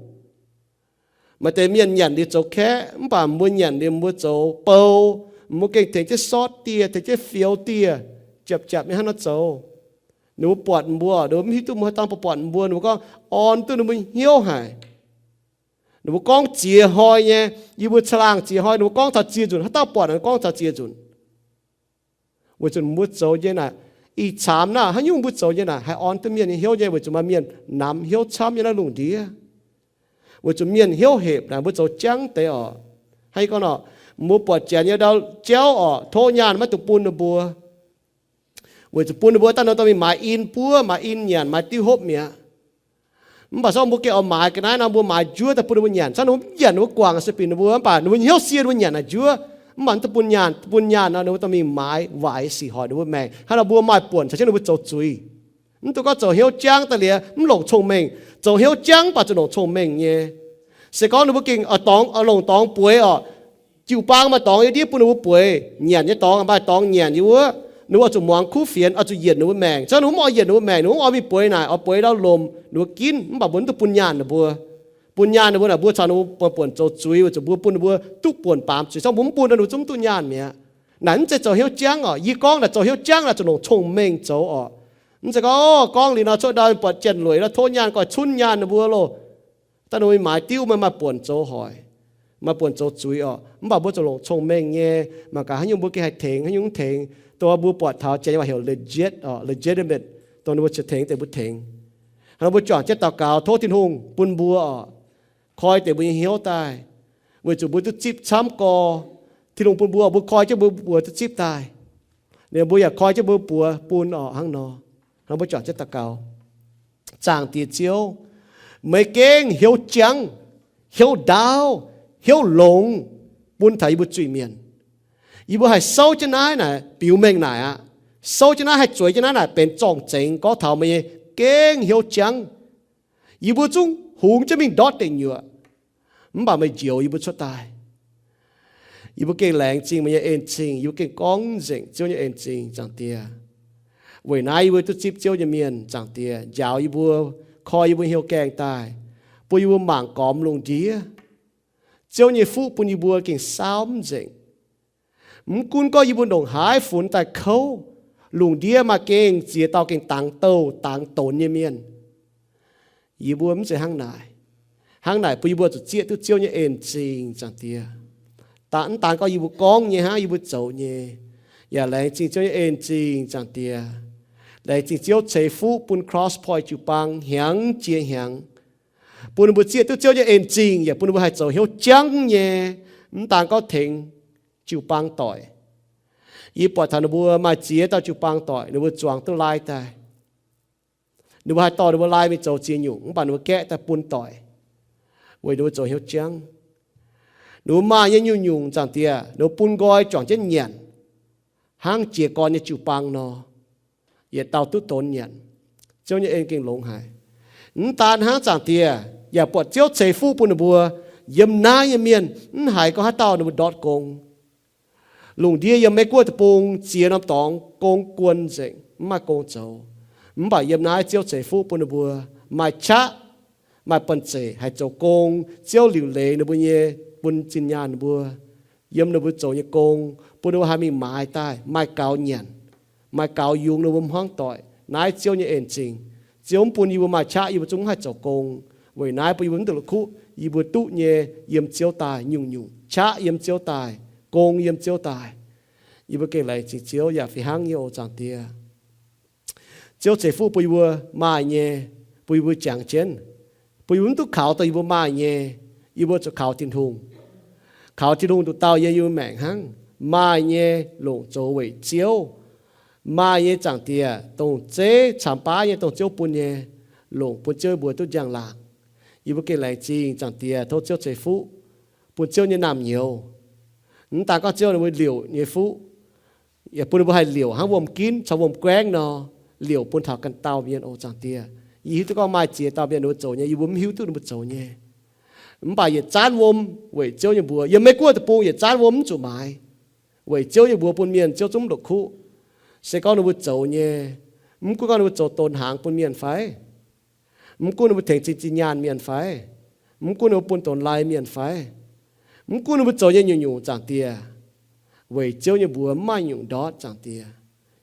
Maaih deix mienh nyanc liuz zoux kaeqv, mv baac mbuo nyanc liuz mbuo zoux bou, mbuo gengh tengx jienv sortv dieh, tengx jienv fioux dieh, japc japc nyei hnangv nor zoux. Ninh mbuo buatc mbuo, ninh mbuo mv hiuv duqv mbuo haaix dauh buatc mbuo, ninh mbuo gorngv orn duqv ninh mbuo hnyouv haic. Ninh mbuo gorngv ziex hnoi nyei, yie mbuo caangh laangh ziex hnoi, ninh mbuo gorngv taux ziex nzunc, haaix dauh buatc ninh gorngv taux ziex nzunc. Weic zuqc mbuo zoux nyei naaic, ih caamx naaiv haaix nyungc mbuo zoux nyei naaic haih orn duqv mienh nyei hnyouv nyei, weic zuqc maaih mienh namx hnyouv camv nyei naaiv lungh ndiev. Weic zuqc mienh hnyouv hepc naaic mbuo zoux jangv deix orqc. Hnangv yie gorngv nor, mbuo buatc janx nyei ndau jauv orqc, tov nyaanh maiv dungx bun ninh mbuo. Weic zuqc bun ninh mbuo daaih nor dorh mingh maaiz in buov, maaiz in nyanc, maaiz diuv hopv mi'aqv. Mv baac se gorngv mbuo gengh oix maaiz ga'naaiv nor, mbuo maaiz njuov daaih bun ninh mbuo nyanc. Se gorngv ninh mbuo mv nyanc, ninh mbuo guangc se binc ninh mbuo, mv baac ninh mbuo hnyouv sie ninh mbuo nyanc naaic njuov. Mv baac mv dungx bun nyanc, bun nyanc nor ninh mbuo dorh mingh maaiz waaic sic hoic ninh mbuo maengc. Hnangv nor mbuo maaih buonc caux jienv ninh mbuo zoux zuiz. Mv dungx gorngv zoux hnyouv jangv daaih liuz mv longc cong-mengh. Zoux hnyouv jangv mv baac zuqc longc cong-mengh nyei. Se gorngv ninh mbuo gengh oix dorngx, oix longc dorngx bueix orqc, jiu-baang maaih dorngx yiem ndiev bun ninh mbuo bueix, nyanc nyei dorngx maaih dorngx nyanc yiem wuov, ninh mbuo oix zuqc muangx kuv fienx, oix zuqc yienc ninh mbuo maengc. Se gorngv ninh mbuo mv oix yienc ninh mbuo maengc, ninh mbuo mv oix mingh bueix naaic, oix bueix ndau lomc, ninh mbuo ginv, mv baac mbuo mv dungx bun nyaanh ninh mbuo. Bun nyaanh ninh mbuo naaic, mbuo caux ninh mbuo buonc zoux zuiz, weic zuqc mbuo bun ninh mbuo duqv buonc baamz zuiz. Se gorngv mbuo mv bun nor, ninh mbuo zungv mv duqv nyaanh mi'aqv. Naaic mv zeiz zoux hnyouv jangv orqc. Yie gorngv naaic zoux hnyouv jangv naaic zuqc longc cong-mengh zoux orqc. Mv zeiz gorngv, o, gorngv liuz nor cuotv ndau buatc janx-lueic nor tov nyaanh, goiv cunv nyaanh ninh mbuo loh. Daaih ninh mbuo maaiz diuv, maaih, maaih buonc zoux hoic, maaih buonc zoux zuiz orqc. Mv baac mbuo zuqc longc cong-mengh nyei, mangc gaax haaix nyungc mbuo gengh haih tengx, haaix nyungc mv tengx. Dongh mbuo buatc taux janx waac heuc legit orqc, legitimate, dongh ninh mbuo ziouc tengx deix mbuo tengx. Hnangv nor mbuo juangc jienv daux gaux tov Tin-Hungh bun mbuo orqc, koi deix mbuo nyei hnyouv daaih, weic zuqc mbuo duqv zipv camv gorx. Tin-Hungh bun mbuo, mbuo koi jienv mbuo buoz duqv zipv daaih. Liuz mbuo yaac koi jienv mbuo buoz bun orqc hnangv nor. Hnangv nor mbuo juangc jienv daux gaux. Zaangc Diex Ziouv, meih gengh hnyouv jangv, hnyouv ndaauv, hnyouv longx bun taux yie mbuo zuiz-mienh. Yie mbuo haih souv jienv naaiv naaic biux mengh naaic aqv. Souv jienv naaiv haih zueiz jienv naaiv naaic benx zorng-zengx gorngv taux meih nyei gengh hnyouv jangv. Yie mbuo zungv hungx jienv mingh ndortv deic nyuoqc, mv baac meih njoux yie mbuo cuotv daaih. Yie mbuo gengh laengz zingh meih nyei en-zingh. Yie mbuo gengh gorngv nzengc Ziouv nyei en-zingh, Zaangc Diex. Weic naaiv yie mbuo duqv zipv Ziouv nyei mienh, Zaangc Diex, njaaux yie mbuo, koi yie mbuo hnyouv gaengh daaih, bun yie mbuo mangc gormx lungh ndiev. Ziouv nyei fuqv bun yie mbuo gengh saauv mv nzengc. Mv gunv gorngv yie mbuo ndongc haaix funx daaih kouv, lungh ndiev maaih gengh ziex dauh gengh dangx douh dangx donx nyei mienh. Yie mbuo mv zeiz hnangv naaic. Hnangv naaic bun yie mbuo zuqc zieqv duqv Ziouv nyei en-zingh, Zaangc Diex. Daaih mv daan gorngv yie mbuo gorngv nyei hnangv, yie mbuo zoux nyei. Yaac laengz zingh Ziouv nyei en-zingh, Zaangc Diex. Laengz zingh Ziouv ceix fuqv bun Cross Point jiu-baang hnyangx jiex hnyangx, bun ninh mbuo zieqv duqv Ziouv nyei en-zingh, yaac bun ninh mbuo haih zoux hnyouv jangv nyei, mv daan gorngv tengx jiu-baang doic. Yie buatc taux ninh mbuo maaih ziex dauh jiu-baang doic, ninh mbuo zuangx duqv lai daaih. Ninh mbuo haih dorh ninh mbuo lai mingh zoux ziex nyungc, mv baac ninh mbuo gaeqv daaih bun doic, weic ninh mbuo zoux hnyouv jangv. Ninh mbuo maaih nyei nyungc-nyungc, Zaangc Diex, ninh mbuo bun nqoi juangc jienv nyanc, hnangv jiez gorn nyei jiu-baang nor, yietc dauh duqv donx nyanc. Ziouv nyei en gengh longx haic. Mv daan hnangv, Zaangc Diex, yaac buatc Ziouv ceix fuqv bun ninh mbuo yiem naaiv nyei mienh, mv haiz gorngv haaix dauh ninh mbuo ndortv gong. Lungh ndiev yiem Meiv Guoqv deic-bung ziex norm dorngx gong guon nzengc, mv maaih gong zoux. Mv baac yiem naaiv Ziouv ceix fuqv bun ninh mbuo maaih qaqv, maaih banh zeic haih zoux gong. Ziouv liuc leiz ninh mbuo nyei, bun zinh nyaanh ninh mbuo, yiem ninh mbuo zoux nyei gong, bun ninh mbuo haih mingh maaiz daaih maaih gaux nyanc, maaih gaux yungz ninh mbuo hmuangv doic. Naaiv Ziouv nyei en-zingh. Ziouv mv bun yie mbuo maaih qaqv yie mbuo zungv mv haih zoux gong. Weic naaiv bun yie mbuo mv duqv la'kuqv, yie mbuo duqv nyei yiem Ziouv daaih nyungc-nyungc, qaqv yiem Ziouv daaih, gong yiem Ziouv daaih. Yie mbuo gengh laengz zingh Ziouv yaac fih hnangv nyei oc Zaangc Diex. Ziouv ceix fuqv bun yie mbuo maaih nyei, bun yie mbuo jangx jienv, bun yie mbuo mv duqv kaux dongh yie mbuo maaih nyei. Yie mbuo zuqc kaux Tin-Hungh. Kaux Tin-Hungh nduqc dauh yiem yie mbuo maengc hnangv. Maaih nyei longc zoux weic Ziouv. Maaih nyei Zaangc Diex, dongh zeiv camx baav nyei, dongh Ziouv bun nyei, longc bun Ziouv mbuo duqv njang-laangc. Yie mbuo gengh laengz zingh Zaangc Diex, tov Ziouv ceix fuqv bun Ziouv nyei naamh nyouz. Mv daan gorngv Ziouv ninh mbuo liouc nyei fuqv, yaac bun ninh mbuo haih liouc hnangv wuom-ginv caux wuom-guaengv nor, liouc bun taux ganh dauh mienh oc Zaangc Diex. Yie hiuv duqv gorngv maaih ziex dauh mienh ninh mbuo zoux nyei, yie mbuo mv hiuv duqv ninh mbuo zoux nyei. Mv baac yietc zanv wuom weic Ziouv nyei mbuox, yiem Meiv Guoqv deic-bung yietc zanv wuom mv zuqc maaiz. Weic Ziouv nyei mbuox bun mienh, Ziouv zungv mv la'kuqv. Se gorngv ninh mbuo zoux nyei, mv gunv gorngv ninh mbuo zoux donx hnaangx bun mienh fai, mv gunv ninh mbuo tengx zinh zinh nyaanh mienh fai, mv gunv ninh mbuo bun donx lai mienh fai, mv gunv ninh mbuo zoux nyei nyungc-nyungc Zaangc Diex, weic Ziouv nyei mbuox mv maaih nyungc ndortv Zaangc Diex.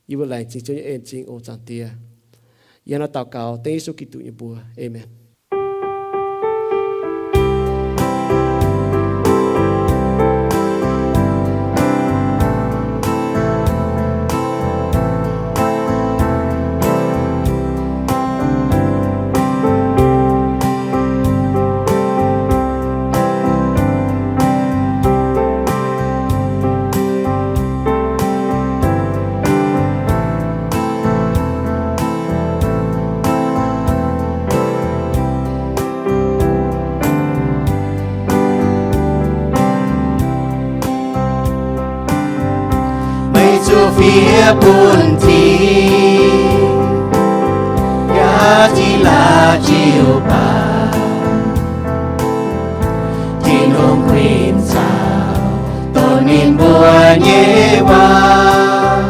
Yie mbuo laengz zingh Ziouv nyei en-zingh oc Zaangc Diex. Yie hnangv naaiv daux gaux dengv Yesu Giduc nyei mbuox. Aamen. Meih zuqc fiev bun Tin, yaac Tin laaix jiu-baang. Tin-Hungh kuinx caux dongh ninh mbuo nyei waac.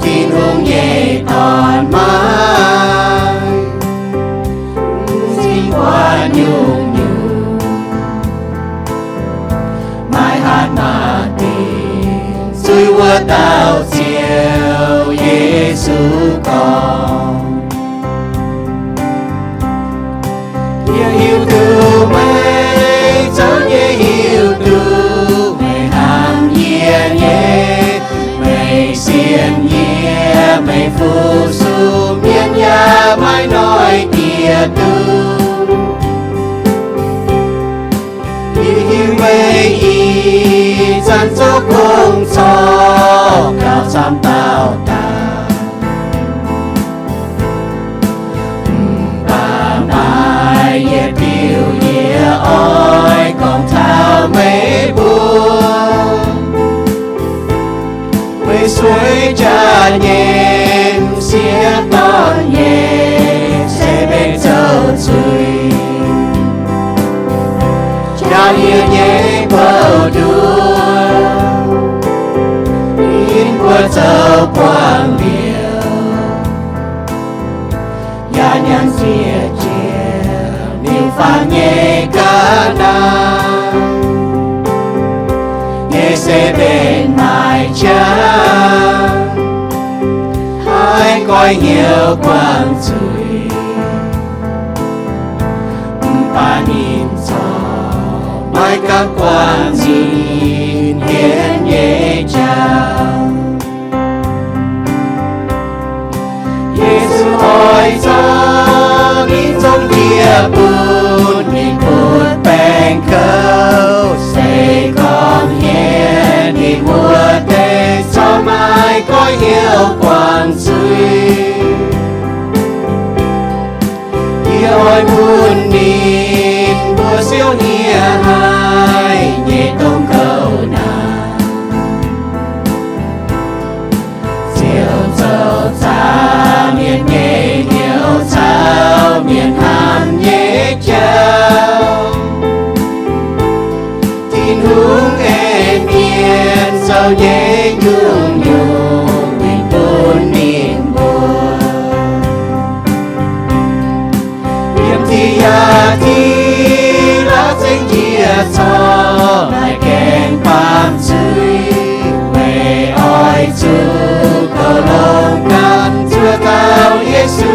Tin-Hungh nyei dorn maiv cingx buatc nyungc-nyungc. Maiv hatc maaz-dingc zuiz wuov dauh Ziouv Yesu gorngv, yie hiuv duqv meih zoux nyei, hiuv duqv meih hnamv yie nyei. Meih sienx yie, meih fu-sux mienh yaac maiv noic dieh duqv. Yie hiuv meih ih zanc zoux gong corc gauh camv dauh daaih. Mv baac maaih yietc diuc yie oix gorngv taux meih mbuo. Meih sueih jaax nyei m'sieqv dorn nyei se benx zoux zuiz, njaaux yie nyei bouh nduov, ninh mbuo zoux buangh liuz, yaac nyanc ziec jiex ninh faanv nyei ga'naaiv. Yie se benx maaic qangx, maiv goiv hnyouv buangh zuiz, mv baac ninh corc maiv gaengh buangh zuiz, ninh hienx nyei jauv. Yesu oix zorqv ninh zong ndie bun ninh butv baengc kouv, se gorngv hienx ninh wuov deix corc maiv goiv hnyouv buangh zuiz. Yie oix bun ninh mbuo siouv hniev haic nyei dongh kouv naanc, ziouc zoux zaqc mienh nyei hnyouv caux mienh hnamv nyei jauv. Tin-Hungh ei mienh zoux nyei nyungc-nyungc mingh bun ninh mbuo. Yiem ti yaac ti laav zengv njiec corc maaih gaengh baamh zuiz, weic oix zuqc goux longx ganh zuov dauh Yesu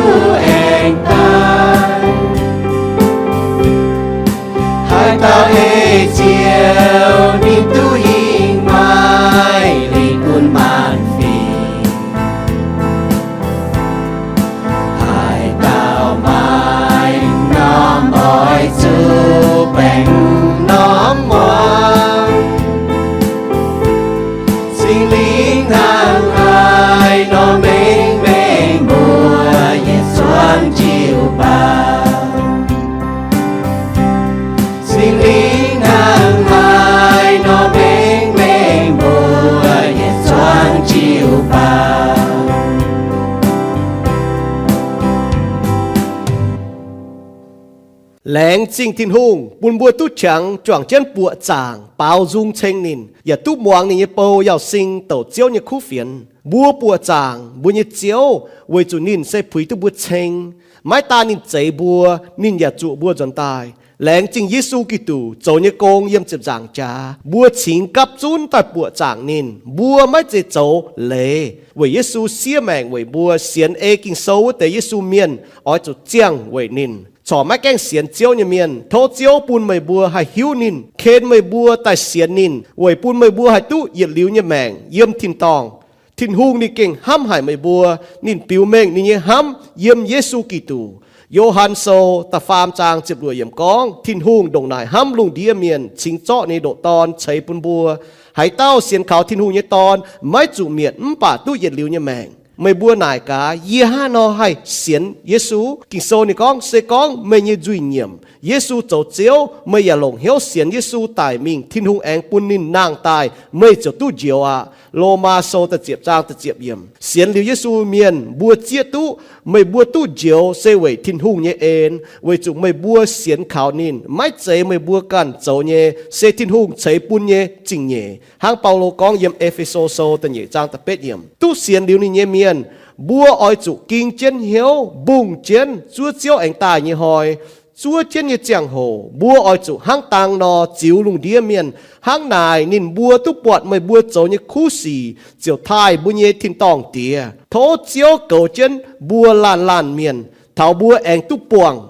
Laengz zingh Tin-Hungh bun mbuo duqv qangx juangc jienv buoqc zaangc baaux nzung ceng ninh, yaac duqv muangx ninh nyei bou Yauz Sing douc Ziouv nyei kuv fienx. Mbuo buoqc zaangc mbuo nyei Ziouv weic zuqc ninh se puix duqv mbuo ceng. Maiv daan ninh zeix mbuo, ninh yaac zuqc mbuo nzuonx daaih. Laengz zingh Yesu Giduc zoux nyei gong yiem ziepc nzaangc jaax, mbuo cingx gapv zunv daaih buoqc zaangc ninh. Mbuo maiv zeiz zoux leiz weic Yesu siev maengc weic mbuo. Sienx ei Ging-Sou wuov deix Yesu mienh oix zuqc ziangh weic ninh. Corc maiv gaengh sienx Ziouv nyei mienh, tov Ziouv bun meih mbuo haih hiuv ninh, ken meih mbuo daaih sienx ninh, weic bun meih mbuo haih duqv yietc liuz nyei maengc yiem tin-dorngh. Tin-Hungh ninh gengh hnamv haic meih mbuo. Ninh biux mengh ninh nyei hnamv yiem Yesu Giduc. Yo^han Sou da'faam zaang ziepc luoqc yiemc gorngv, Tin-Hungh ndongc naaic hnamv lungh ndiev mienh, cingx zorqv ninh nyei ndoqc Dorn ceix bun mbuo. Haaix dauh sienx kaux Tin-Hungh nyei Dorn maiv zuqc mietc, mv baac duqv yietc liuz nyei maengc. Meih mbuo naaic gaax, yie hnangv haaix nor haih sienx Yesu? Ging-Sou ninh gorngv, se gorngv meih nyei nzuih nyiemc Yesu zoux Ziouv, meih yaac longc hnyouv sienx Yesu daic mingh, Tin-Hungh aengx bun ninh nangh daaih, meih ziouc duqv njoux aqv. Lomaa Sou da'ziepc zaang da'ziepc yiemc. Sienx liuz Yesu mienh mbuo zieqv duqv, meih mbuo duqv njoux se weic Tin-Hungh nyei en, weic zuqc meih mbuo sienx kaux ninh. Maiv zeiz meih mbuo ganh zoux nyei, se Tin-Hungh ceix bun nyei zingh nyeic. Hnangv Baulo gorngv yiem E^fe^so Sou da'nyeic zaang da'betv yiemc, duqv sienx liuz ninh nyei mienh, mbuo oix zuqc ging jienv hnyouv mbungh jienv zuov Ziouv aengx daaih nyei hnoi, zuov jienv nyei ziangh hoc, mbuo oix zuqc hnangv dang nor ziux lungh ndiev mienh. Hnangv naaic ninh mbuo duqv buatc meih mbuo zoux nyei kuv sic ziouc taaih mbuo nyei tin-dorngh Diex. Tov Ziouv goux jienv mbuo laanh laanh mienh, taux mbuo aengx duqv buangh